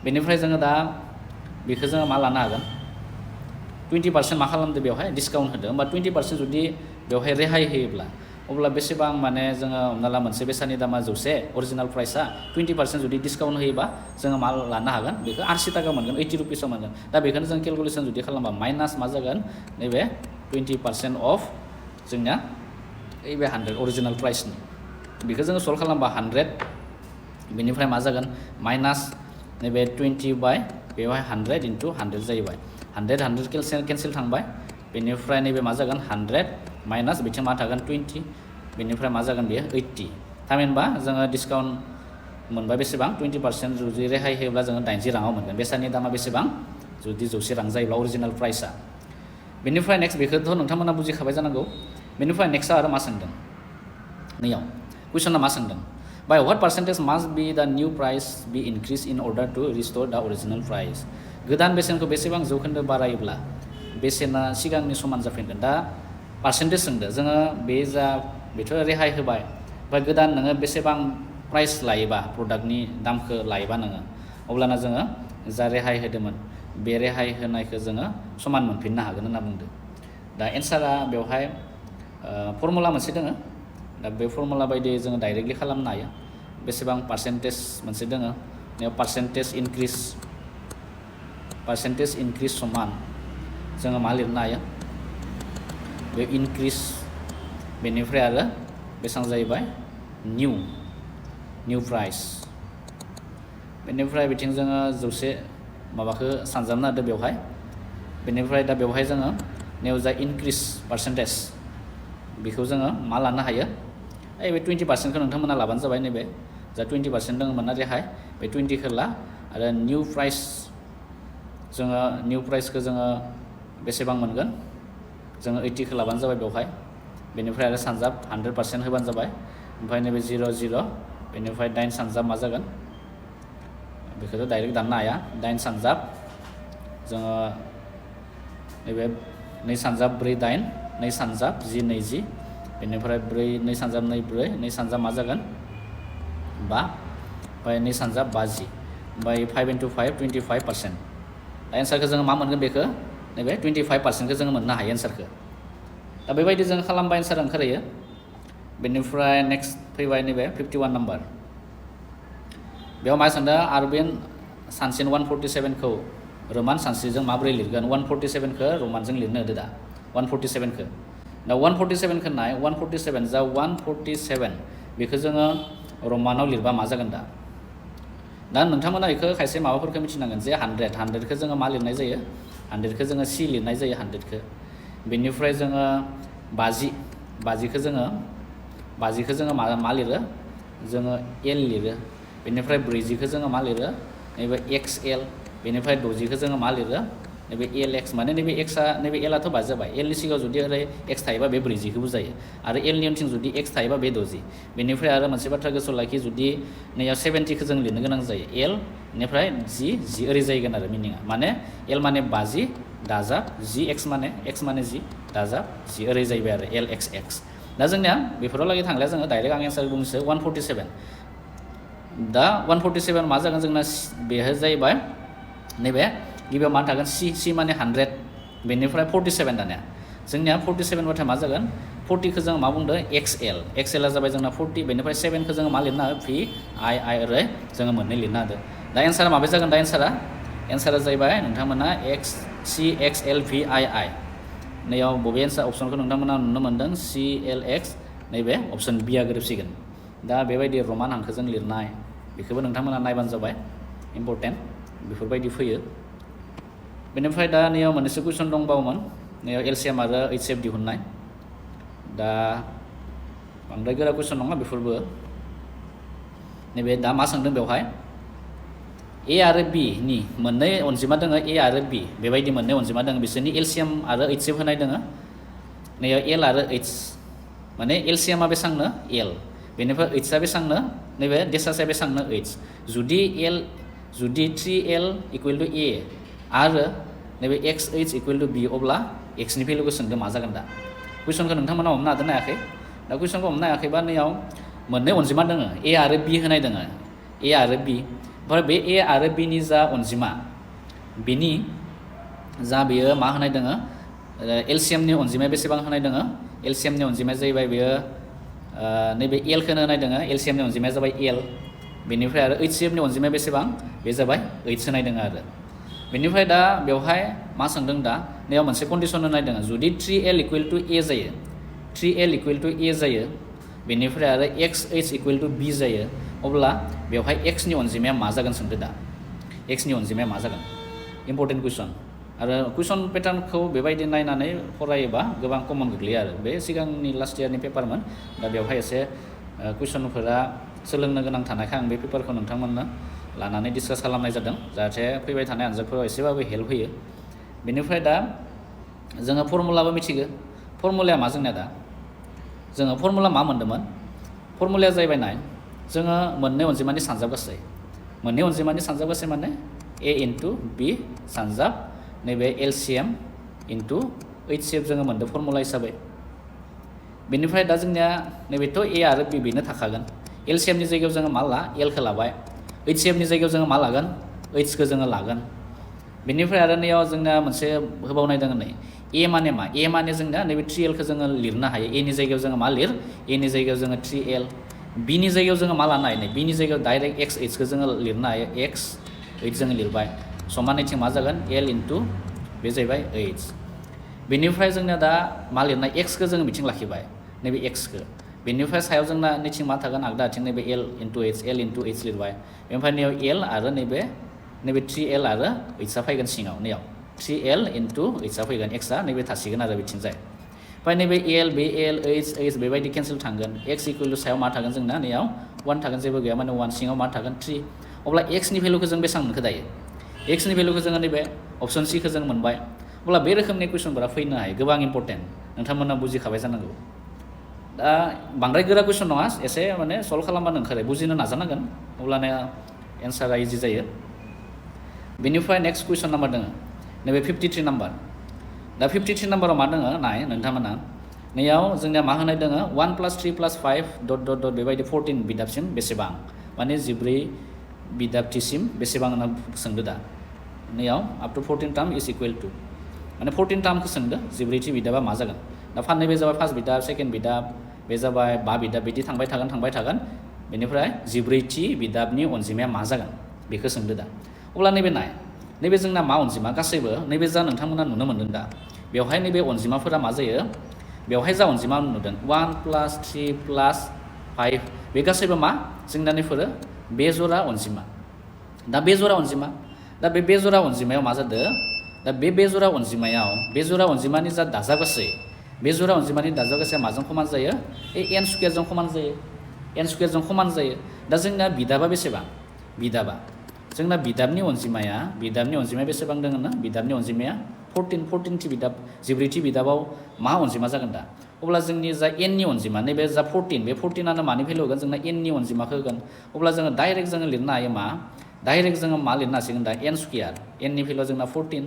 बेनिफ्राय जोङो दा बेखौ जोङो मा लानो हागोन 20% मा खालामदो बेवहाय डिसकाउन्ट होदो होमबा 20% जुदि बेवहाय रेहाय होयोब्ला अब्ला बेसेबां माने जोङो हमना ला मोनसे बेसादनि दामा 100 अरिजिनेल प्राइसआ 20% जुदि डिसकाउन्ट होयोबा जोङो मा लानो हागोन बेखौ 80 थाखा मोनगोन 80 रुपिसाव मोनगोन दा बेखौनो जों केलकुलेसन जुदि खालामबा माइनास मा जागोन नैबे 20% अफ जोंना बे 100 अरिजिनेल प्राइसनि बेखौ जोङो सल्भ खालामबा 100 बेनिफ्राय मा जागोन माइनास नैबे 20 बाय बेवहाय 100 इनटु 100 जाहैबाय 100 केन्सेल थांबाय बेनिफ्राय नैबे मा जागोन 100 माइनास बिथिं मा थागोन 20 बेनिफ्राय मा जागोन बेयो 80 थामहिनबा जोङो डिसकाउन्ट मोनबाय बेसेबां 20% जुदि रेहाय होयोब्ला जोङो 90 राङाव मोनगोन बेसादनि दामा बेसेबां जुदि 100 रां जायोब्ला अरिजिनेल प्राइसआ बेनिफ्राय नेक्स्ट बेखौथ' नोंथांमोना बुजिखाबाय जानांगौ बेनिफ्राय नेक्स्टआ आरो मा सोंदों नैयाव कुइसना मा सोंदों by what percentage must be the new price be increase in order to restore the original price गोदान बेसेनखौ बेसेबां जौखोन्दो बारायोब्ला बेसेना सिगांनि समान जाफिनगोन दा पार्सेन्टेज सोंदों जोङो बेथ' रेहाय होबाय ओमफ्राय गोदान नोङो बेसेबां प्राइस लायोबा प्रडाक्टनि दामखौ लायोबा नोङो अब्लाना जोङो जा रेहाय होदोंमोन बे रेहाय होनायखौ जोङो समान मोनफिननो हागोन होनना बुंदों दा एन्सारा बेवहाय फर्मुला मोनसे दङ दा बे फर्मुला बायदियै जोङो डाइरेक्टलि खालामनो हायो बेसेबां पार्सेन्टेज मोनसे दङ बेयाव पार्सेन्टेज इनक्रिज समान जोङो मा लिरनो हायो बे इनक्रिज बेनिफ्राय आरो बेसेबां जाहैबाय निउ प्राइस बेनिफ्राय बिथिं जोङो 100 माबाखौ सानजाबना होदो बेवहाय बेनिफ्राय दा बेवहाय जोङो नैयाव जा इनक्रिज पार्सेन्टेज बेखौ जोङो मा लानो हायो बे 20%खौ नोंथांमोना लाबानो जाबाय नैबे जा 20% दङमोन ना रेहाय बे 20खौ ला आरो निउ प्राइस जोङो निउ प्राइसखौ जोङो बेसेबां मोनगोन जोङो 80खौ लाबानो जाबाय बेवहाय बेनिफ्राय आरो सानजाब 100% होबानो जाबाय ओमफ्राय नैबे 00 बेनिफ्राय 9 सानजाब मा जागोन बेखौथ' डाइरेक्ट दाननो हाया 9 सानजाब जोङो नैबे 2 सानजाब 4 8 2 सानजाब 10 20 बेनिफ्राय 4 2 सानजाब 2 4 2 सानजाब मा जागोन 5 ओमफ्राय 2 सानजाब 50 ओमफ्राय 5 into 5 25% दा एन्सारखौ जोङो मा मोनगोन बेखौ नैबे 25%खौ जोङो मोननो हायो एन्सारखौ दा बेबायदि जों खालामबा एन्सार ओंखारहैयो बेनिफ्राय नेक्स्ट फैबाय नैबे 51 नाम्बार बेयाव मा सोंदों आरबिन सानसिन 147खौ रमान सानस्रिजों माबोरै लिरगोन 147खौ रमानजों लिरनो होदो दा 147खौ दा 147खौ नाय 147 जा 147 बेखौ जोङो रमानाव लिरबा मा जागोन दा नोंथांमोना बेखौ खायसे माबाफोरखौ मिथिनांगोन जे 100खौ जोङो मा लिरनाय जायो 100खौ जोङो सि लिरनाय जायो 100खौ बेनिफ्राय जोङो 50खौ जोङो मा लिरो जोङो एल लिरो बेनिफ्राय 40खौ जोङो मा लिरो नैबे एक्सएल बेनिफ्राय 60खौ जोङो मा लिरो नैबे एल एक्स माने नैबे एक्सआ नैबे एलआथ' बाद जाबाय एलनि सिगाङाव जुदि ओरै एक्स थायोबा बे 40खौ बुजायो आरो एलनि उनथिं जुदि एक्स थायोबा बे 60 बेनिफ्राय आरो मोनसे बाथ्रा गोसोआव लाखि जुदि नैयाव 70खौ जों लिरनो गोनां जायो एल बेनिफ्राय जि ओरै जाहैगोन आरो मिनिङा माने एल माने 50 दाजाब जि एक्स माने जि दाजाब जि ओरै जाहैबाय आरो एल एक्स एक्स दा जोंनिया बेफोराव लागै थांलिया जोङो डाइरेक्ट आं एन्सार बुंनोसै 147 दा 147 मा जागोन जोंना बेयो जाहैबाय नैबे गिबियाव मा थागोन सि माने 100 बेनिफ्राय 47 दानिया जोंनिया 47 बाथाय मा जागोन 40खौ जों मा बुंदों एक्सएलआ जाबाय जोंना 40 बेनिफ्राय 7खौ जोङो मा लिरनो हायो भि आइ ओरै जोङो मोननै लिरनो हादों दा एन्सारा माबे जागोन दा एन्सारा जाहैबाय नोंथांमोना सि एक्स एल भि आइ नैयाव बबे एन्सार अपसनखौ नोंथांमोना नुनो मोन्दों सि एल एक्स नैबे अपसन बिआ गोरोबसिगोन दा बेबायदि रमान हांखोजों लिरनाय बेखौबो नोंथांमोना नायबानो जाबाय इम्परटेन्ट बेफोरबायदि फैयो बेनिफ्राय दा नैयाव मोननैसो कुइसन दंबावोमोन नैयाव एलसिएम आरो एचसिएफ दिहुननाय दा बांद्राय गोरा कुइसन नङा बेफोरबो नैबे दा मा सोंदों बेवहाय ए आरो बि नि मोननै अनजिमा दङ ए आरो बि बेबायदि मोननै अनजिमा दङ बिसोरनि एलसिएम आरो एचसिएफ होनाय दङ नैयाव एल आरो एच माने एलसिएमा बेसांनो एल बेनिफ्राय एचआ बेसांनो नैबे डेसासआ बेसांनो एच जुदि 3l इकुवेल टु ए आरो नैबे एक्स एच इकुवेल टु बि अब्ला एक्सनि भेलुखौ सोंदों मा जागोन दा कुइसनखौ नोंथांमोना हमनो हादोंना हायाखै दा कुइसनखौ हमनो हायाखैबा नैयाव मोननै अनजिमा दङ ए आरो बि होनाय दङ ए आरो बि ओमफ्राय बे ए आरो बिनि जा अनजिमा बिनि जा बेयो मा होनाय दङ एलसिएमनि अनजिमाया बेसेबां होनाय दङ एलसिएमनि अनजिमाया जाहैबाय बेयो नैबे एलखौनो होनाय दङ एलसिएमनि अनजिमाया जाबाय एल बेनिफ्राय आरो एचसिएफनि अनजिमाया बेसेबां बे जाबाय एच होनाय दङ आरो बेनिफ्राय दा बेवहाय मा सोंदों दा नैयाव मोनसे कन्डिसन होनाय दङ जुदि 3l इकुवेल टु ए जायो बेनिफ्राय आरो एक्स एच इकुवेल टु बि जायो अब्ला बेवहाय एक्सनि अनजिमाया मा जागोन सोंदो दा एक्सनि अनजिमाया मा जागोन इम्परटेन्ट कुइसन आरो कुइसन पेटार्नखौ बेबायदि नायनानै फरायोबा गोबां कमन गोग्लैयो आरो बे सिगांनि लास्ट इयारनि पेपारमोन दा बेवहाय एसे कुइसनफोरा सोलोंनो गोनां थानायखाय आं बे पेपारखौ नोंथांमोननो लानानै डिसकास खालामनाय जादों जाहाथे फैबाय थानाय आनजादफोराव एसेबाबो हेल्प होयो बेनिफ्राय दा जोङो फर्मुलाबो मिथिगो फर्मुलाया मा जोंनिया दा जोङो फर्मुला मा मोन्दोंमोन फर्मुलाया जाहैबाय नाय जोङो मोननै अनजिमानि सानजाब गासै माने ए इन्टु बि सानजाब नैबे एलसिएम इन्टु एचसिएफ जोङो मोन्दों फर्मुला हिसाबै बेनिफ्राय दा जोंनिया नैबेथ' ए आरो बि बेनो थाखागोन एलसिएमनि जायगायाव जोङो मा ला एलखौ लाबाय एचसिएफनि जायगायाव जोङो मा लागोन एचखौ जोङो लागोन बेनिफ्राय आरो नैयाव जोंना मोनसे होबावनाय दङ नै ए माने मा ए माने जोंना नैबे 3lखौ जोङो लिरनो हायो एनि जायगायाव जोङो मा लिर एनि जायगायाव जोङो 3l बिनि जायगायाव जोङो मा लानो हायो नै बिनि जायगायाव डाइरेक्ट एक्स एचखौ जोङो लिरनो हायो एक्स एच जोङो लिरबाय समानैथिं मा जागोन एल इन्टु बे जाहैबाय एच बेनिफ्राय जोंना दा मा लिरनाय एक्सखौ जोङो बिथिं लाखिबाय नैबे एक्सखौ बेनिफ्राय सायाव जोंना नैथिं मा थागोन आगदा आथिं नैबे L into H लिरबाय ओमफ्राय नैयाव L आरो नैबे 3L आरो H आ फैगोन सिङाव नैयाव 3L into H आ फैगोन X आ नैबे थासिगोन आरो बिथिंजाय ओमफ्राय नैबे L बे L H बेबायदि केन्सेल थांगोन X इकुवेल टु सायाव मा थागोन जोंना नैयाव 1 थागोन जेबो गैया माने 1 सिङाव मा थागोन 3 अब्ला X नि भेलुखौ जों बेसेबां मोनखो दायो X नि भेलुखौ जोङो नैबे अपसन C खौ जों मोनबाय अब्ला बे रोखोमनि कुइसनफोरा फैनो हायो गोबां इम्पर्टेन्ट नोंथांमोना बुजिखाबाय जानांगौ दा बांद्राय गोरा कुइसन नङा एसे माने सल्भ खालामबानो ओंखारो बुजिनो नाजानांगोन अब्लानो एन्सारा इजि जायो बेनिफ्राय नेक्स्ट कुइसन नाम्बार दङ नैबे 53 नाम्बार दा 53 नाम्बाराव मा दङ नाय नोंथांमोना नैयाव जोंनिया मा होनाय दङ 1 + 3 + 5 ... बेबायदि 14 बिदाबसिम बेसेबां माने 14 बिदाबथिसिम बेसेबां होनना सोंदो दा नैयाव up to 14 term is equal to माने 14 टार्मखौ सोंदो 14थि बिदाबा मा जागोन दा फाननै बे जाबाय फार्स्ट बिदाब सेकेन्ड बिदाब बे जाबाय 5 बिदाब बिदि थांबाय थागोन बेनिफ्राय 14थि बिदाबनि अनजिमाया मा जागोन बेखौ सोंदो दा अब्ला नैबे नाय नैबे जोंना मा अनजिमा गासैबो नैबे जा नोंथांमोना नुनो मोनदों दा बेवहाय नैबे अनजिमाफोरा मा जायो बेवहाय जा अनजिमा नुदों 1 + 3 + 5 बे गासैबो मा जोंना नैफोरो बेजरा अनजिमा दा बेजरा अनजिमायाव मा जादों दा बे बेजरा अनजिमानि जा दाजाबगासै बेजरा अनजिमानि दाजाबगासैया माजों समान जायो n स्क्वायरजों समान जायो दा जोंना बिदाबा बेसेबां बिदाबा जोंना बिदाबनि अनजिमाया बेसेबां दङ ना बिदाबनि अनजिमाया 14थि बिदाब 14थि बिदाबाव मा अनजिमा जागोन दा अब्ला जोंनि जा n नि अनजिमा नैबे जा 14 बे 14आनो मानि भेलु होगोन जोंना n नि अनजिमाखौ होगोन अब्ला जोङो डाइरेक्ट जोङो लिरनो हायो मा लिरनो हासिगोन दा n स्क्वायर n नि भेलुआ जोंना 14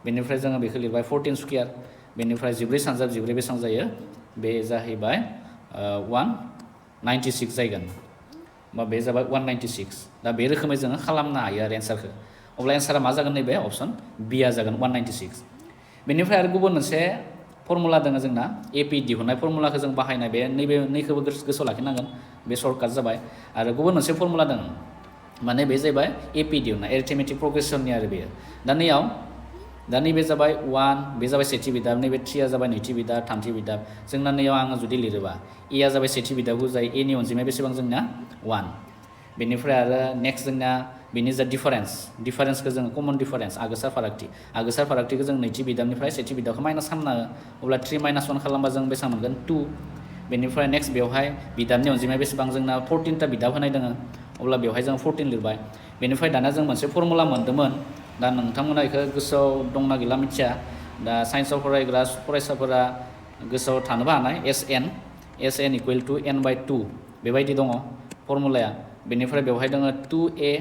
बेनिफ्राय जोङो बेखौ लिरबाय 14 स्क्वायर बेनिफ्राय 14 सानजाब 14 बेसेबां जायो बे जाहैबाय 196 जागोन बा बे जाबाय 196 दा बे रोखोमै जोङो खालामनो हायो आरो एन्सारखौ अब्ला एन्सारा मा जागोन नैबे अपसन बि आ जागोन 196 बेनिफ्राय आरो गुबुन मोनसे फर्मुला दङ जोंना AP दिहुननाय फर्मुलाखौ जों बाहायनाय बे नैखौबो गोसोआव लाखिनांगोन बे सर्टकाट जाबाय आरो गुबुन मोनसे फर्मुला दङ माने बे जाहैबाय AP दिहुननाय एरिथमेटिक प्रग्रेसननि आरो बेयो दा नैबे जाबाय 1 बे जाबाय सेथि बिदाब नैबे 3 आ जाबाय नैथि बिदाब थामथि बिदाब जोंना नैयाव आङो जुदि लिरोबा ए आ जाबाय सेथि बिदाबखौ जायो ए नि अनजिमाया बेसेबां जोंना 1 बेनिफ्राय आरो नेक्स्ट जोंना बेनि जा डिफारेन्सखौ जोङो कमन डिफारेन्स आगोसा फारागथिखौ जों नैथि बिदाबनिफ्राय सेथि बिदाबखौ माइनास खालामना अब्ला 3 - 1 खालामबा जों बेसेबां मोनगोन 2 बेनिफ्राय नेक्स्ट बेवहाय बिदाबनि अनजिमाया बेसेबां जोंना 14ता बिदाब होनाय दङ अब्ला बेवहाय जों 14 लिरबाय बेनिफ्राय दाना जों मोनसे फर्मुला मोन्दोंमोन दा नोंथांमोना बेखौ गोसोआव दंना गैला मिथिया दा साइन्सआव फरायग्रा फरायसाफोरा गोसोआव थानोबो हानाय SN इकुवेल टु n/2 बेबायदि दङ फर्मुलाया बेनिफ्राय बेवहाय दङ 2a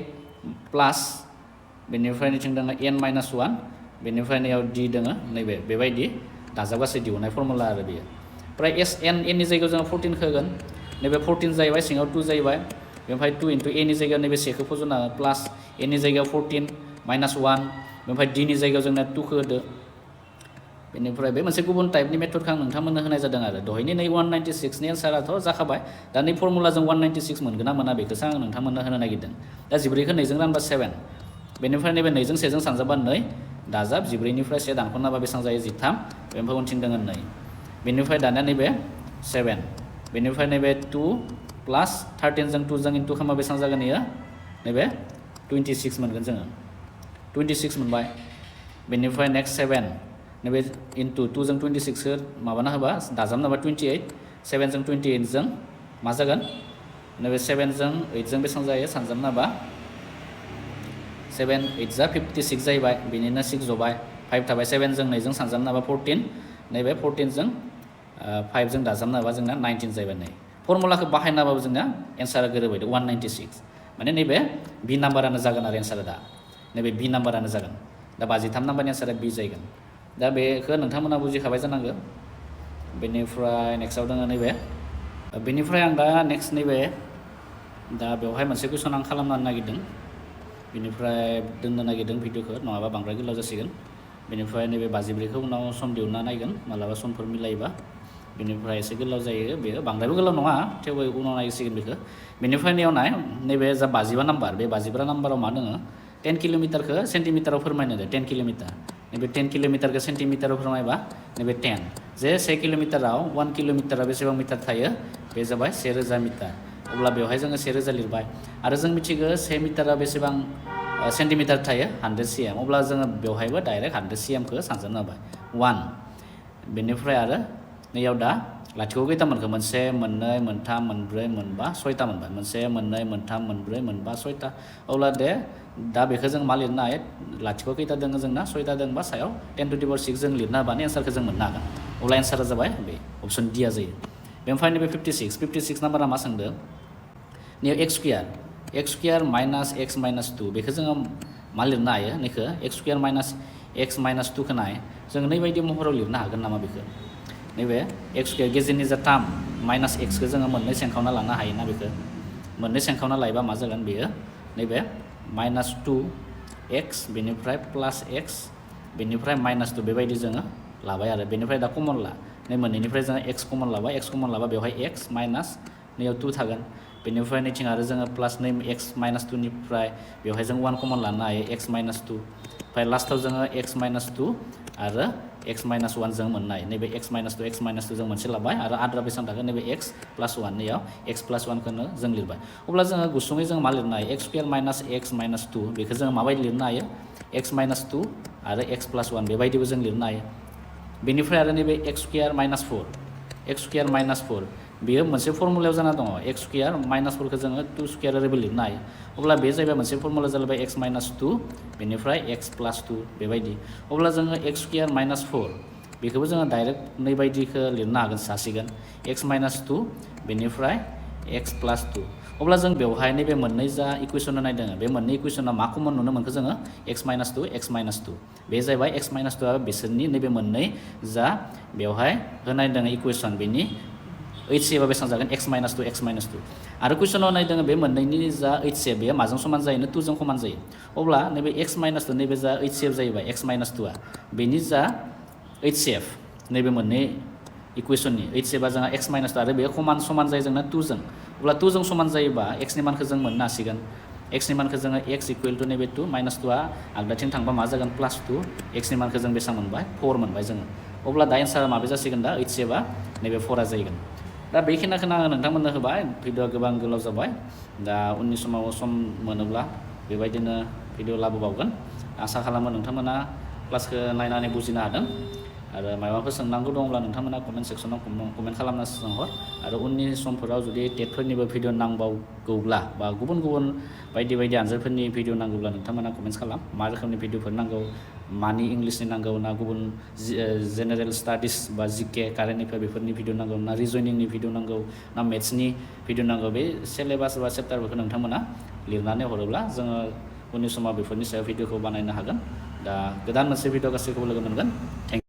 प्लास बेनिफ्राय नैथिं दङ n-1 बेनिफ्राय नैयाव d दङ नैबे बेबायदि दाजाबगासै दिहुननाय फर्मुला आरो बेयो ओमफ्राय n नि जायगायाव जोङो 14 होगोन नैबे 14 जाहैबाय सिङाव 2 जाहैबाय बेनिफ्राय 2 * a नि जायगायाव नैबे 1 खौ फज'ना प्लास a नि जायगायाव 14 - 1 बेनिफ्राय d नि जायगायाव जोंना 2 खौ होदो बेनिफ्राय बे मोनसे गुबुन टाइपनि मेथडखौ आं नोंथांमोननो होनाय जादों आरो दहायनि नै 196 नि एन्साराथ' जाखाबाय दा नै फर्मुलाजों 196 मोनगोन ना मोना बेखौसो आं नोंथांमोननो होनो नागिरदों दा 14खौ 2 जों रानबा 7 बेनिफ्राय नैबे 2 जों 1 जों सानजाबा 2 दाजाब 14निफ्राय 1 दानख'नाबा बेसेबां जायो 13 बेनिफ्राय उनथिं दङ 2 बेनिफ्राय दानिया नैबे 7 बेनिफ्राय नैबे 2 प्लास 13 जों 2 जों इन्टु खालामबा बेसेबां जागोन इयो नैबे 26 मोनगोन जोङो 26 मोनबाय बेनिफ्राय नेक्स्ट 7 नैबे इन्टु 2 जों 26खौ माबाना होबा दाजाबना होबा 28 7 जों 28 जों मा जागोन नैबे 7 जों 8 जों बेसेबां जायो सानजाबना होबा 7 8 जा 56 जाहैबाय बेनिनो 6 जबाय 5 थाबाय 7 जों 2 जों सानजाबना होबा 14 नैबे 14 जों 5 जों दाजाबना होबा जोंना 19 जाहैबाय नै फर्मुलाखौ बाहायनाबाबो जोंना एन्सारा गोरोबबाय 196 माने नैबे बि नाम्बारानो जागोन आरो एन्सारा दा नैबे बि नाम्बारानो जागोन दा 53 नाम्बारनि एन्सारा बि जागोन दा बेखौ नोंथांमोना बुजिखाबाय जानांगौ बेनिफ्राय नेक्स्टआव दङ नैबे बेनिफ्राय आं दा नेक्स्ट नैबे दा बेवहाय मोनसे कुइसन आं खालामनो नागिरदों बेनिफ्राय दोननो नागिरदों भिडिअखौ नङाबा बांद्राय गोलाव जासिगोन बेनिफ्राय नैबे 54खौ उनाव सम दिहुनना नायगोन मालाबा समफोर मिलायोबा बेनिफ्राय एसे गोलाव जायो बेयो बांद्रायबो गोलाव नङा थेवबो उनाव नायसिगोन बेखौ बेनिफ्राय नैयाव नाय नैबे जा 55 नाम्बार बे 55 नाम्बाराव मा दङ 10 किल'मिटारखौ सेन्टिमिटाराव फोरमायनो दे 10 किल'मिटार नैबे 10 किलोमीटरखौ सेन्टिमिटाराव फोरमायबा नैबे 10 जे 1 किलोमीटराव 1 किलोमीटरा बेसेबां मिटार थायो बे जाबाय 1000 मिटार अब्ला बेवहाय जोङो 1000 लिरबाय आरो जों मिथिगौ 1 मिटारा बेसेबां सेन्टिमिटार थायो 100 cm अब्ला जोङो बेवहायबो डाइरेक्ट 100 cm खौ सानजेननो हाबाय 1 बेनिफ्राय आरो नैयाव दा लाथिख' खैथा मोनखो मोनसे मोननै मोनथाम मोनब्रै मोनबा सयथा मोनबाय मोनसे मोननै मोनथाम मोनब्रै मोनबा सयथा अब्ला दे दा बेखौ जों मा लिरनो हायो लाथिख' खैथा दङ जोंना सयथा दंबा सायाव 10 to the power 6 जों लिरनो हाबानो एन्सारखौ जों मोननो हागोन अब्ला एन्सारा जाबाय बे अप्शन डिआ जायो बेनिफ्राय नैबे 56 नाम्बारा मा सोंदों नैयाव x square minus x minus 2 बेखौ जोङो मा लिरनो हायो नैखौ x square minus x minus 2 खौ नाय जों नैबायदि महराव लिरनो हागोन नामा बेखौ नैबे x स्क्वायर गेजेरनि जा टार्म माइनास x खौ जोङो मोननै सेंखावना लानो हायोना बेखौ मोननै सेंखावना लायोबा मा जागोन बेयो नैबे माइनास 2x बेनिफ्राय प्लास x बेनिफ्राय माइनास 2 बेबायदि जोङो लाबाय आरो बेनिफ्राय दा कमन ला नै मोननैनिफ्राय जोङो x कमन लाबा बेवहाय x माइनास नैयाव 2 थागोन बेनिफ्राय नैथिं आरो जोङो प्लास नै x माइनास 2 निफ्राय बेवहाय जों 1 कमन लानो हायो x माइनास 2 ओमफ्राय लास्टाव जोङो x माइनास 2 आरो x माइनास 1 जों मोननो हायो नैबे x माइनास 2 जों मोनसे लाबाय आरो आद्रा बेसेबां थागोन नैबे x प्लास 1 नैयाव x प्लास 1 खौनो जों लिरबाय अब्ला जोङो गुसुङै जों मा लिरनो हायो x square minus x minus 2 बेखौ जोङो माबायदि लिरनो हायो x माइनास 2 आरो x प्लास 1 बेबायदिबो जों लिरनो हायो बेनिफ्राय आरो नैबे x स्क्वायर माइनास 4 बेयो मोनसे फर्मुलायाव जाना दङ x स्क्वायर माइनास 4 खौ जोङो 2 स्क्वायर ओरैबो लिरनो हायो अब्ला बे जाहैबाय मोनसे फर्मुला जाबाय x माइनास 2 बेनिफ्राय x प्लास 2 बेबायदि अब्ला जोङो x स्क्वायर माइनास 4 बेखौबो जोङो डाइरेक्ट नैबायदिखौ लिरनो हासिगोन x माइनास 2 बेनिफ्राय x प्लास 2 अब्ला जों बेवहाय नैबे मोननै जा इकुवेसन नायदों बे मोननै इकुवेसना मा कमन नुनो मोनखो जोङो x माइनास 2 बे जाहैबाय x माइनास 2 आ बिसोरनि नैबे मोननै जा बेवहाय होनाय दङ इकुवेसन बेनि HCF बेसेबां जागोन x माइनास 2 आरो कुइसनाव नायदों बे मोननैनि जा HCF बेयो माजों समान जायो 2 जों समान जायो अब्ला नैबे x माइनास 2 नैबे जा HCF जायोबा x माइनास 2 आ बेनि जा HCF नैबे मोननै इकुवेसननि HCF आ जोंहा x माइनास 2 आरो बेयो समान जायो जोंना 2 जों अब्ला 2 जों समान जायोबा x नि मानखौ जों मोननो हासिगोन x नि मानखौ जोङो x इकुवेल टु नैबे 2 माइनास 2 आ आगदाथिं थांबा मा जागोन प्लास 2 x नि मानखौ जों बेसेबां मोनबाय 4 मोनबाय जोङो अब्ला दा एन्सारा माबे जासिगोन दा HCF आ नैबे 4 आ जाहैगोन दा बेखिनिखौ आङो नोंथांमोननो होबाय भिडिअआ गोबां गोलाव जाबाय दा उननि समाव सम मोनोब्ला बेबायदिनो भिडिअ लाबोबावगोन आसा खालामो नोंथांमोना क्लासखौ नायनानै बुजिनो हादों आरो माबाफोर सोंनांगौ दंब्ला नोंथांमोना कमेन्ट सेक्सनाव कमेन्ट खालामना सोंहर आरो उननि समफोराव जुदि टेटफोरनिबो भिडिअ नांबावगौब्ला बा गुबुन बायदि आनजादफोरनि भिडिअ नांगौब्ला नोंथांमोना कमेन्ट्स खालाम मा रोखोमनि भिडिअफोर नांगौ मानि इंलिशनि नांगौ ना गुबुन जेनेरेल स्टाडिस बा जिके कारेन्ट एफेयार बेफोरनि भिडिअ नांगौ ना रिजनिंनि भिडिअ नांगौ ना मेथ्सनि भिडिअ नांगौ बे सिलेबास बा चेप्टारफोरखौ नोंथांमोना लिरनानै हरोब्ला जोङो उननि समाव बेफोरनि सायाव भिडिअखौ बानायनो हागोन दा गोदान मोनसे भिडिअ गासैखौबो लोगो मोनगोन थेंक